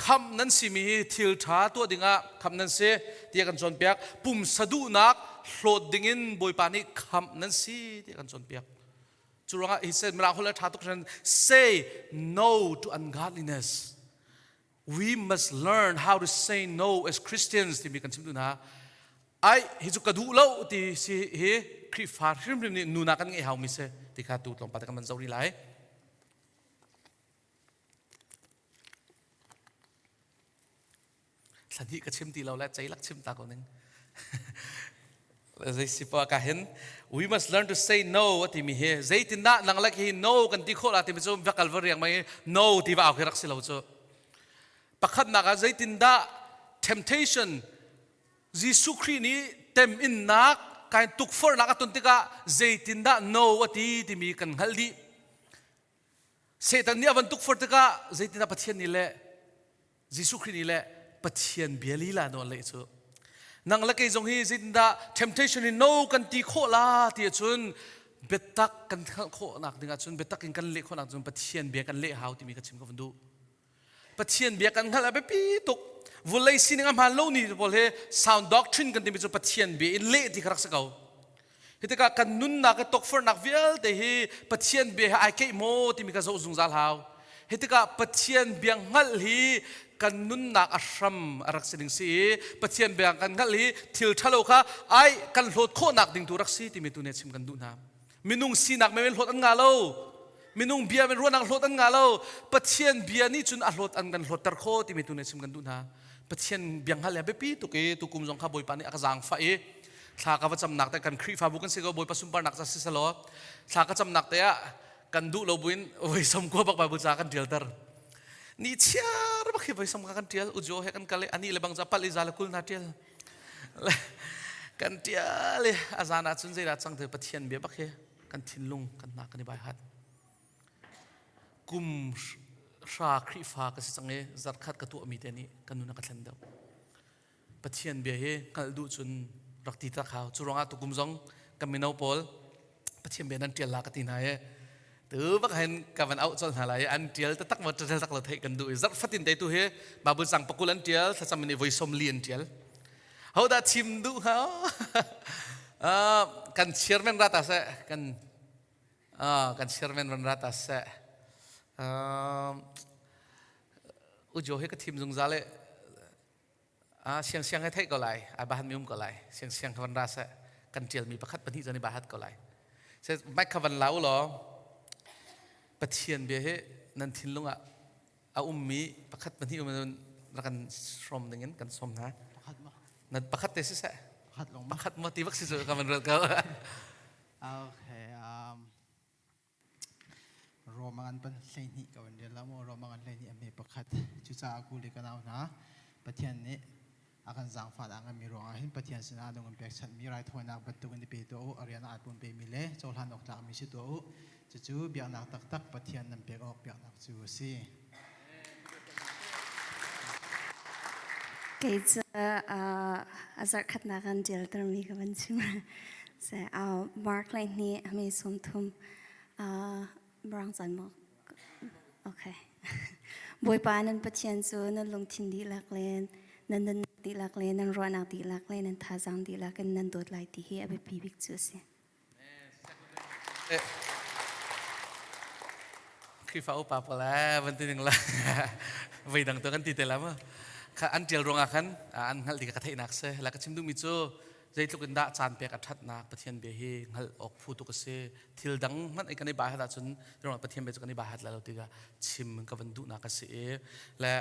khamh nan simi hi thil ṭha tuah dingah khamh nan si tiah kan cawnpiak pumsa duhnak hlawt dingin Bawipa nih khamh nan si tiah kan cawnpiak cu ruangah he said mirang holh ṭha tuk say no to ungodliness we must learn how to say no as Christians timi kan chim tu hna ai hi cu ka duh lo ti si hi Khrihfa hrimhrim nih nuna kan ngeih hau mi si ti kha tu tlawmpal te kan van zoh rih lai Thla hnih ka chim ti lo le ceilak chim ta ko ning. Zei si pa ka hin we must learn to say no a timi hi zeitindah nang le hi no kan ti khawh la timi cu va kal va riang mai no ti va au khi rak si lo cu pakhatnak ah zeitindah temptation Jesuh Khrih nih teminnak kain tukforhnak a ton tikah zeitindah no a ti timi kan hngalh dih Satan nih a van tukforh tikah zeitindah Pathian nih le Jesuh Khrih nih le Pathian bia lila nawl leh cu nang le kei zong hi zeitindah temptation in no kan ti khawh la ti ahcun biatak kan hngalh khawhnak ding ahcun biatak in kan leh khawhnak cun Pathian bia kan leh hau timi ka chim ka van duh Pathian bia kan hngalh a biapi tuk vulei sining a hmaan lo ni pawl hi sound doctrine kan timi cu Pathian bia in leh ti kha rak si ko hi tikah kan nunnak i tukforhnak vialte hi Pathian bia he ai keih maw timi kha zoh zungzal hau hi tikah Pathian bia hngalh hi kan nunnak a hram a rak si ding si i Pathian bia kan hngalh hi thil ṭhalo kha ai kan hlawt khawhnak ding tu rak si timi tu nih chim kan duh hna minung sinak men hlawt an ngah lo minung bia men ruahnak hlawt an ngah lo Pathian bia nih cun a hlawt an kan hlawtter kho timi tu nih chim kan duh hna Pathian bia hngalh le biapi tuk i tukum zong kha Bawipa nih a ka zaangfah i thla ka va camnak te kan Khrihfabu kan si ko Bawipa sunparnak ca si selaw thla ka camnak te ah kan duh lo buin voi som kua bak Bible ca kan tialter ni chiar bak hi voi som ka kan tial ujo he kan kal i ani le bang ca pal i za le kul na tial. Kan tial i a zan ah cun zeidah cang te Pathian bia bak hi kan thinlung kan hna kan i bai hat. Kum hra Khrihfa ka si cang i zarkhat ka tuahmi te nih kan nun a ka thlen deuh. Pathian bia hi hngalh duh cun rak ti tak hau. Cu ruangah tukum zong kan mino pawl Pathian bia nan ṭial la ka ti hna i tu bak hin ka van auh colh hna lai i an ṭial taktak maw ṭial tak lo theih kan duh i zarh fatin te tu hi Bible cang pakul an ṭial thlacam in i voi 40 an ṭial. Hodah chim duh hnga? Kan chairman ra ta seh kan kan chairman van ra ta seh. Ujo hi ka thim zungzal i Siangsiang he theih ko lai, ai bahan mi um ko lai. Siangsiang kha van ra seh, kan ṭialmi pakhat pahnih zong i bahat ko lai. Se mic kha van la u law, Pathian bia hi nan thinlung ah a ummi pakhat pahnih um in rak kan hrawm ding in kan sawm hna. Pakhat ma? Nan pakhat te si seh. Pakhat lawng ma? Pakhat ma ti bak si cu ka van ruat ko. Okay. Roma an pan 12 ka van rel la mu. Roma an 12 a hme pakhat. Cucaah ku le ka nau hna, Pathian nih a kan zaangfah a nganmi ruangah hin Pathian sinah nung in pekchanhmi raithawinak bantukin i pe tuah u, a rian ah aa pum pemi le cohlan awk tlakmi si tuah u. Cucu biaknak taktak Pathian nan pek awk biaknak cu a si. Kei cu a zarhkhatnak an ṭialtermi ka van chim. Mark 12 a mi 30 Mirang caan maw? Okay. Bawipa nan Pathian cu nan lungthin dihlak le nan nunnak dihlak le nan ruahnak dihlak le nan thazaang dihlak in nan dawt lai ti hi a biapi bik cu a si. Khrihfa upa pawl van ti ning la voi dang tu kan ti te la ma kha an tial ruangah khan an hngalh ti ka theihnak se la ka chim duhmi cu zeitluk in dah caan pek a ṭhatnak Pathian bia hi hngalh awk phu tuk a si. Thil dang hmanh kan i baihat ahcun ruangah Pathian bia cu kan i baihat lai lo tikah chim ka van duhnak a si i le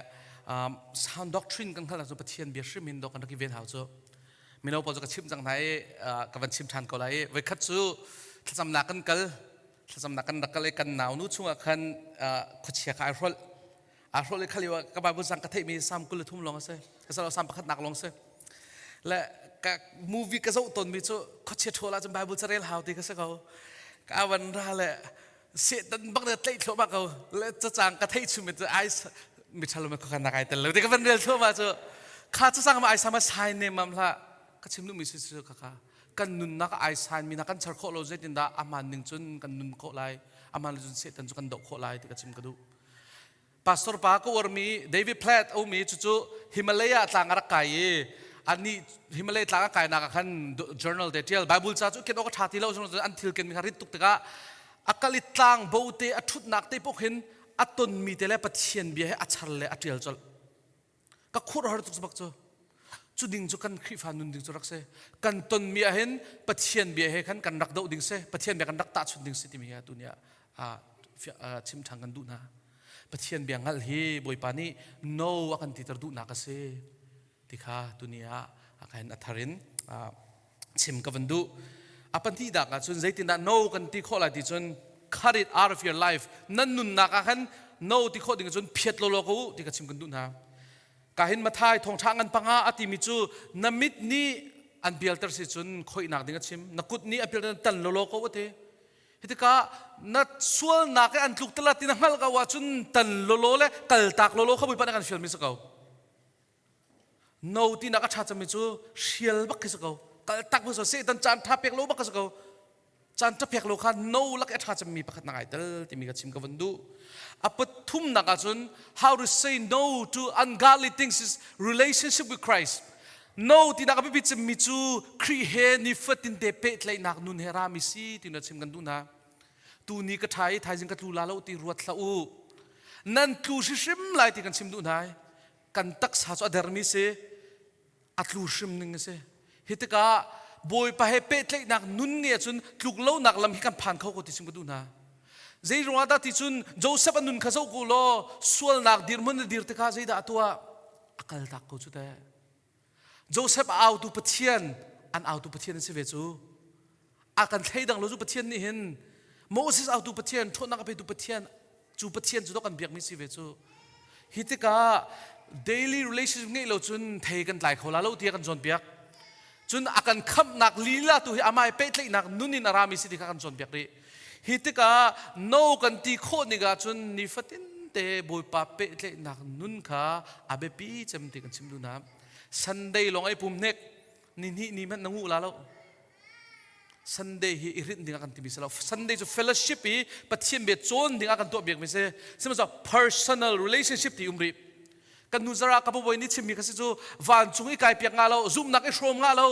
sound doctrine kan hngalh ahcun Pathian bia hrim hin dawh kan rak i ven hau cu. Mino pawl cu ka chimh cang hna i ka van chim ṭhan ko lai i voikhat cu thlacamnak kan kal thlacamnak kan rak kal i kan nau nu chungah khan khuachia kha ai hrolh aa hrolh i khali ka Bible sang ka theihmi Psalm 23 lawng a si ka salo Psalm pakhatnak lawng si le ka movie ka zoh tawnmi cu khuachia ṭhawl ahcun Bible carel hau ti ka si ko ka van ra le Satan bak na tlaih thluahmah ko le cacang ka theih chumi cu ai miṭhalo me kha nak ai tel lo ti ka van rel thluahmah cu kha cacang ma ai sama sai ne mam hlah ka chim duhmi si cu kha kha kan nunnak ai sain mi na kan char khawh lo zeitindah aman ning cun kan nun khawh lai aman cun Satan cu kan doh khawh lai ti ka chim ka duh. Pastor pa ka uarmi David Platt a ummi cucu Himalaya tlang a rak kai i anih Himalaya tlang a kainak ah khan journal te ṭial. Bible ca cu ken awk a ṭha ti lo an thil kenmi kha rit tuk tikah a kal i tlang bo te a ṭhutnak te paoh khin a tonmi te le Pathian bia he a char le a ṭial colh. Ka khur har tuk bak cu. Cu ding cu kan Khrihfa nun ding cu rak si. Kan tonmi ah hin Pathian bia he khan kan rak doh ding si. Pathian bia kan rak tahchunh ding si timi hi tu ni ah chim ṭhan kan duh hna. Pathian bia hngalh hi Bawipa nih no a kan titer duhnak a si ti kha tuni ah a khan a thar in chim ka van duh. A pahnih dak ah cun zeitindah no kan ti khawh lai ti cun cut it out of your life nan nunnak ah khan no ti khawh ding cun phiat lawlaw ko u ti ka chim kan duh hna. Ka hin Mathai thongṭha ngan panga a timi cu na mit nih an bialter si cun khoihnak ding a chim na kut nih a bialter tan lawlaw ko a ti. Hi tikah na sualnak i an tluk tala ti na hngalh ko ahcun tan lawlaw le kaltak lawlaw kha Bawipa nih kan fialmi si ko. No tinak a ṭha cemmi cu hrial bak khi si ko. Kaltak bak si ko. Satan caan ṭha pek lo bak si ko. Caan ṭha pek lo kha no lak i a ṭha cemmi pakhat nak ai tel timi ka chim ka van duh. A pathumnak ahcun how to say no to ungodly things is relationship with Christ. No tinak a biapi cemmi cu Khrih he nifatin te pehtlaihnak nun he rami si ti na chim kan duh hna. Tu ni ka ṭha i thaizing ka tlu la lo ti ruat hlah u. Nan tlu hrimhrim lai ti kan chim duh hna. Kan taksa cu a dermi si, a tlu hrim ning a si. Hi tikah Bawipa he pehtlaihnak nun nih ahcun tluk lonak lam hi kan phan kho ko ti chim ka duh hna. Zei ruangah dah ti cun Joseph a nun kha zoh ko law sualnak dirhmun na dir tikah zeidah a tuah? A kaltak ko cu teh. Joseph a autu Pathian an autu Pathian an si ve cu. A kan thleidang lo cu Pathian nih hin Moses autu Pathian, ṭhawnnak a petu Pathian, cu Pathian cu dok kan biakmi si ve cu. Hi tikah daily relationship ngeih lo cun thei kan tlai kho la lo tiah kan cawnpiak. Cun a kan khamhnak lila tu hi amah i pehtlaihnak nun in a rami si ti kha kan cawnpiak rih. Hi tikah no kan ti khawh ning ahcun nifatin te Bawipa pehtlaihnak nun kha a biapi cem ti kan chim duh hna. Sunday lawng ai pum hnek ni hnih ni hmanh na nguh la lo. Sunday hi i rinh ding ah kan timi si lo. Sunday cu fellowship i Pathian bia cawn ding ah kan tuah biakmi si. Sihmanhsehlaw personal relationship ti um rih. Kan nu zara ka bawi nih chimmi kha si cu vancung i kai piak nga lo, zumhnak i hrawm nga lo.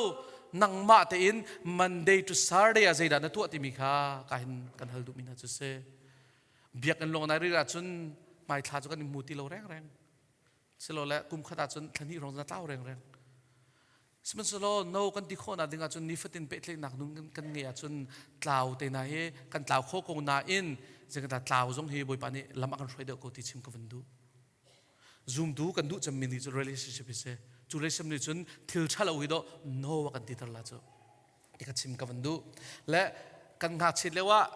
Nangmah tein Monday to Saturday ah zeidah na tuah timi kha ka hin kan hal duhmi hna cu si. Biakinn lawng nai ri ahcun hmaithla cu kan i hmu ti lo rengreng. Silole kum khat ahcun thla hnih hrawng na tlau rengreng. Sihmanhsehlaw no kan ti khawhnak ding ahcun nifatin pehtlaihnak nun kan ngeih ahcun tlau te hna hi kan tlau kho ko nain zeitindah tlau zong hi Bawipa nih lam a kan hruai deuh ko ti chim ka van duh. Zumtu kan duh cemmi ni cu relationship hi si. Cu relationship nih cun thil ṭhalo hi dawh no a kan titer la cu. Ti ka chim ka van duh. Le kan ngakchiat lio ah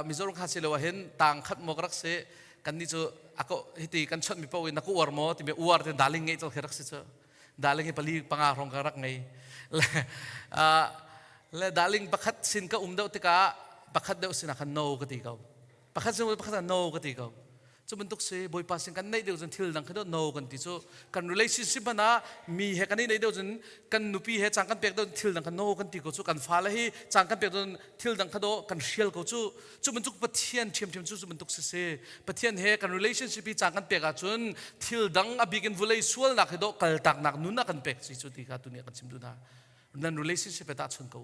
Mizoram ngakchiat lio ah hin tang khat maw ka rak si kan nih cu ako hiti kan chawnh mi paoh in na ka uar maw timi uar te darling ngeih cal khi rak si cu. Darling hi pali panga hrawng ka rak ngei. Le le darling pakhat sin ka um deuh tikah pakhat deuh sinah khan no ka ti ko. Pakhat sin pakhat no ka ti ko. Cu bantuk si Bawipa sin kan neih deuh cun thil dang kha deuh no kan ti cu kan relationship hmanh ah mi he kan i neih deuh cun kan nupi he cang kan pek deuh thil dang kha no kan ti ko cu kan fale hi cang kan pek deuh thil dang kha do kan hrial ko cu cu bantuk Pathian ṭhiamṭhiam cu cu bantuk si si Pathian he kan relationship hi cang kan pek ahcun thil dang a bik in vulei sualnak he dawh kaltaknak nun a kan pek si cu ti kha tuni kan chim duh hna nan relationship he tahchun ko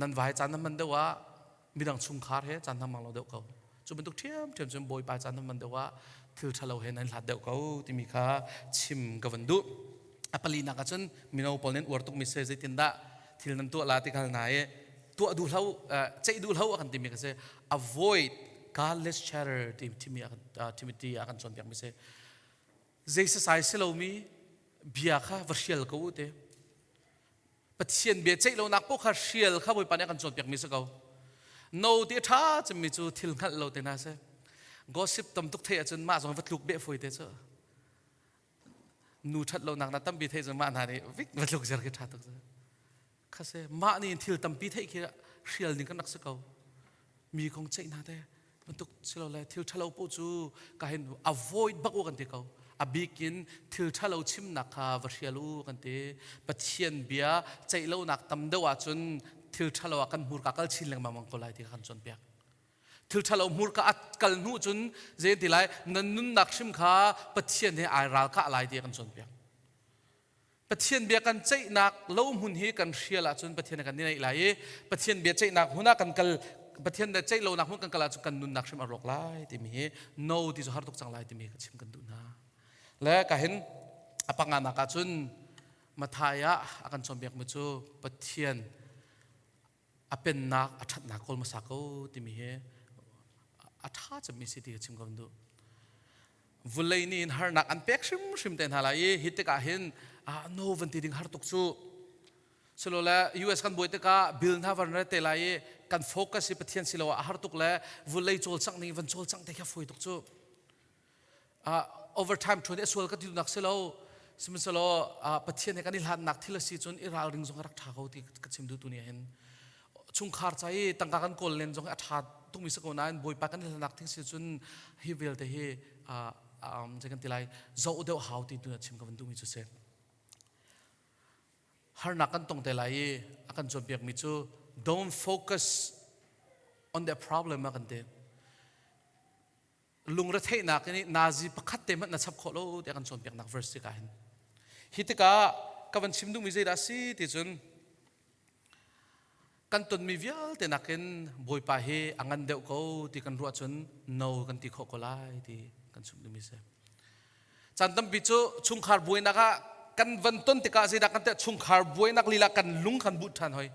nan vai caan na hman deuh ah midang chungkhar he caan hmang lo deuh ko cu bantuk ṭhiamṭhiam cun bawipa caan na hman deuh ah thil ṭhalo he nan hlat deuh ko timi kha chim ka van duh a palinak ah cun mino pawl nih uar tukmi si zeitindah thil nan tuah la ti kal na i tuah duhlo ceih duhlo a kan timi kha si avoid godless chatter ti timi Timothy a kan cawnpiak mi si zei sasai si lomi bia kha va hrial ko u te Pathian bia ceih lonak poh kha hrial kha Bawipa nih a kan cawnpiakmi si ko. No ti a ṭha cemmi cu thil hngalh lo te hna si. Gossip tam tuk theih ahcun mah zong va tluk beh fawi te cu. Nu ṭhat lonak na tampi theih cun mah hna nih vik va tluk zer khi ṭha tuk cu. Kha si mah nih thil tampi theih khi hrial ning kan rak si ko. Mi kong ceih hna te bantuk silole thil ṭhalo paoh cu ka hin avoid bak u kan ti ko a bik in thil ṭhalo chimnak kha va hrial u kan ti Pathian bia ceih lonak tam deuh ahcun thil ṭhalo ah kan hmurka kal chin lengmang ko lai ti kha kan cawnpiak thil ṭhalo hmurka a kal hnu cun zei ti lai nan nunnak hrim kha Pathian he ai ralkah lai ti kan cawnpiak Pathian bia kan ceihnak lo hmun hi kan hrial ahcun Pathian kan neih lai i Pathian bia ceihnak hmun ah kan kal Pathian bia ceih lonak hmun kan kal ahcun kan nunnak hrim a rawk lai timi hi no ti cu har tuk cang lai timi ka chim kan duh hna. Le ka hin a panganak ahcun Mathai ah a kan cawnpiakmi cu Pathian a pennak a ṭhatnak kawl hmasa ko timi hi a ṭha cemmi si ti ka chim ko duh. Vulei nih hin harnak an pek hrimhrim te hna lai i hi tikah hin no van ti ding har tuk cu. Silole US kan buai tikah bill hna van re te lai i kan focus hi Pathian si lo ah a har tuk le vulei cawlcangh ning van cawlcangh te kha fawi tuk cu. Overtime ṭuan i a sual ka ti duhnak si lo sihmanhsehlaw Pathian he kan i hlannak thil a si cun i ralring zong a rak ṭha ko ti ka chim duh tu nih hin chungkhar ca i tangka kan kawl len zong a ṭha tukmi si ko nain Bawipa kan i hlannak thing si cun hi vialte hi zei kan ti lai zoh deuh hau ti tu chim ka van duhmi cu si harnak kan tong te lai i a kan cawnpiakmi cu don't focus on the problem a kan ti Lungretheihnak nih nazi pakhat te hmanh na chap khawh lo tiah kan cawnpiaknak verse tikah hin. Hi tikah ka van chim duhmi zeidah a si ti cun kan tonmi vialte nakin Bawipa hi a ngan deuh ko ti kan ruah cun no kan ti khawh ko lai ti kan chim duhmi si. Caan tampi cu chungkhar buainak ah kan van ton tikah zeidah kan chungkhar buainak lila kan lung kan but ṭhan hoi.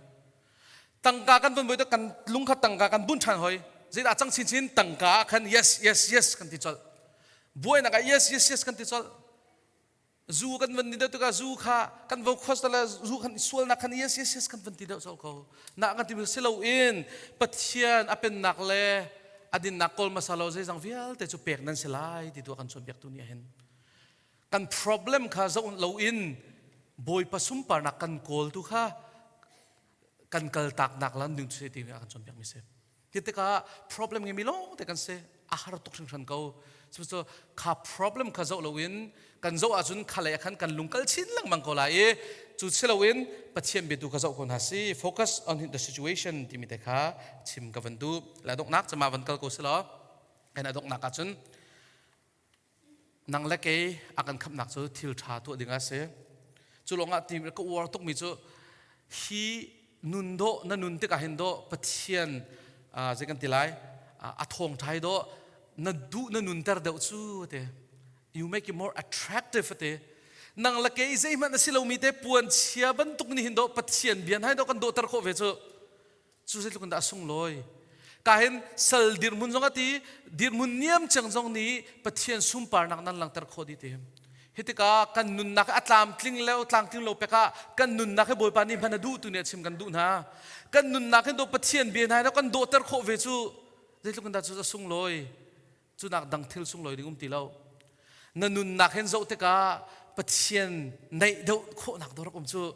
Tangka kan von voi kan lung kha tangka kan bun ṭhan hoi. Zeidah cang chinchin tangka ah khan yes yes yes kan ti colh. Buainak ah yes yes yes kan ti colh. Zu kan van ni deuh tikah zu kha kan vo khos le zu khan sualnak khan yes yes yes kan van ti deuh colh ko. Na kan ti si loin Pathian a pennak le a dinnak kawl hmasa lo zeizang vialte cu pek nan si lai ti tu kan cawnpiak tu nih hin kan problem kha zoh loin. Bawipa sunparnak kan kawl tu kha kan kal taknak lam ding cu ti a kan cawnpiak mi si. Hi tikah problem ngeimi lawng te kan si. A har tuk hringhran ko. Cu kha problem kha zoh loin kan zoh ahcun kha lei ah khan kan lung kal chin lengmang ko lai i cu si loin Pathian biatu kha zoh ko hna si. Focus on the situation timi te kha chim ka van duh. La donghnak cama van kal ko si law. Kan a donghnak ahcun Nang le kei a kan khamhnak cu thil ṭha tuah ding a si. Cu lawngah ti ka uar tukmi cu hi nun dawh na nun tikah hin dawh Pathian zei kan ti lai a thawngṭha hi dawh na duh na nunter deuh cu te. You make it more attractive te. Nang le kei zeihmanh a si lomi te puan chia bantuk nih hin dawh Pathian bia hna hi dawh kan dawhter khawh ve cu. Cu zeitluk in dah a sunglawi. Ka hin sal dirhmun zong a ti, dirhmun niam cang zong nih Pathian sunparnak nan langhter khawh dih ti. Hi tikah kan nunnak a tlamtling lo tlangtling lo pek ah kan nunnak hi Bawipa nih hman a duh tu nih a chim kan duh hna. Kan nunnak hin do Pathian bia hna kan dawhter khawh ve cu zeitluk in dah cu a sunglawi. Cu nak dang thil sunglawi ding um ti lo. Na nunnak hin zoh tikah Pathian naih deuh khawhnak dawr um cu.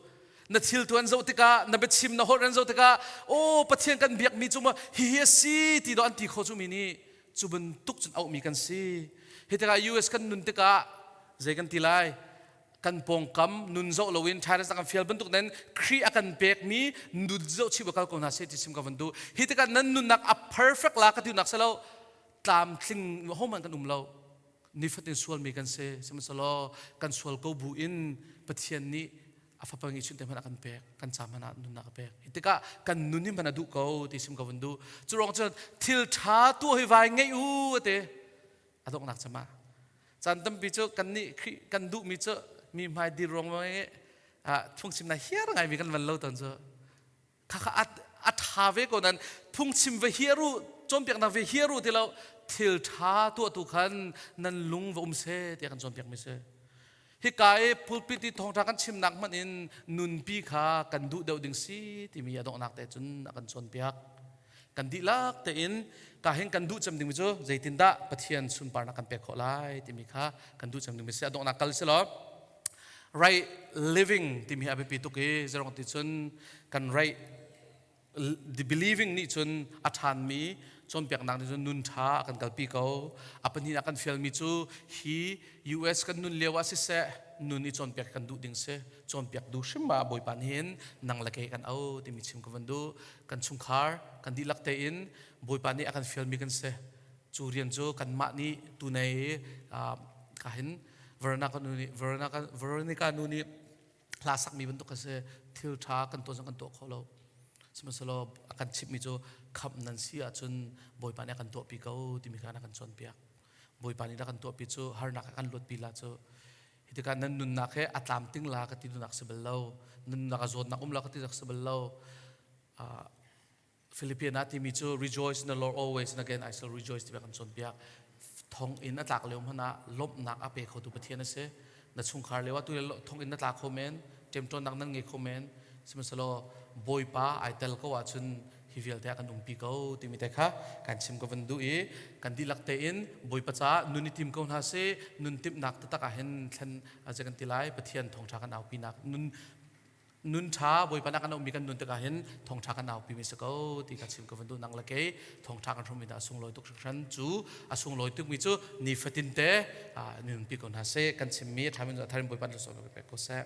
Na thil tuan zoh tikah, na biachim na holh ran zoh tikah, aw Pathian kan biakmi cu maw hihi a si ti dawh an ti kho cu mi nih cu bantuk cun auhmi kan si. Hi tikah US kan nun tikah zei kan ti lai? Kan pawngkam nun zoh loin China kan fial bantuk nan Khrih a kan pekmi nun zoh chih kal ko hna seh ti sim ka van duh. Hi tikah nan nunnak a perfect la ka ti nak si lo. Tlamtling hohmanh kan um lo. Nifatin sualmi kan si. Sihmanhsehlaw kan sual ko bu in Pathian nih a fapa ngeihchun te hmanh a kan pek, kan ca hmanh ah nunnak a pek. Hi tikah kan nun hi hmanh a duh ko ti sim ka vun duh. Cu ruang cun thil ṭha tuah hi vai ngeih u ate a donghnak cama. Caan tampi cu kan nih Khrih kan duhmi cu mi hmai dir ruang i phungchim na hiar ngaimi kan van lo tawn cu. Khakha a ṭha ve ko nan phungchim va hiar u cawnpiaknak ve hiar u ti lo thil ṭha tuahtu khan nan lung va um seh tiah kan cawnpiakmi si. Hika i pulpit i thawngṭha kan chimnak hmanh in nunpi kha kan duh deuh ding si timi a donghnak te cun a kan cawnpiak. Kan dihlak tein ka hin kan duh cem dingmi cu zeitindah Pathian sunparnak kan pek khawh lai timi kha kan duh cem dingmi si. A donghnak kal si law right living timi hi a biapi tuk i zerong ti cun kan right the believing nih cun a ṭhanmi cawnpiaknak nih cun nun ṭha a kan kalpi ko. A pahnih ah kan fialmi cu hi US kan nun lio ah siseh nun i cawnpiak kan duh ding si. Cawnpiak duh hrim ah Bawipa nih hin nang le kei kan au timi chim ka van duh. Kan chungkhar kan dihlak tein Bawipa nih a kan fialmi kan si. Cu rian cu kanmah nih tunei ka hin Veronica nu nih Veronica nu nih hla sakmi bantuk a si. Thil ṭha kan tuah zong kan tuah kho lo. Sihmanhsehlaw a kan chimhmi cu khamh nan si ahcun Bawipa nih a kan tuahpi ko timi kha a kan cawnpiak. Bawipa nih a kan tuahpi cu harnak a kan luatpi la cu hi tikah nan nunnak he a tlamting la ka ti duhnak si bal lo. Nan nunnak a zawtnak um la ka ti nak si bal lo. Philippian ah timi cu rejoice in the Lord always and again I shall rejoice ti kan cawnpiak. Thong in a tlak lio hmanh ah lawmhnak a pe khotu Pathian a si. Na chungkhar lio ah tu thong in na tla kho men, ṭemṭawnnak nan ngei kho men. Sihmanhsehlaw Bawipa ai tel ko ahcun hi vialte ah kan umpi ko timi te kha kan chim ka van duh i kan dihlak tein Bawipa caah nun i tim ko hna sih. Nun timhnak taktak ah hin thlen a kan ti lai. Pathian thawngṭha kan aupinak nun Nun ṭha Bawipa nak kan ummi kan nun tikah hin thawngṭha kan aupi mi si ko ti ka chim ka van duh. Nang le kei thawngṭha kan hrawmmi dah a sunglawi tuk hringhran. Cu a sunglawi tukmi cu nifatin te nunpi ko hna seh. Kan chimmi a ṭhami a tharin Bawipa nih sawm pek ko seh.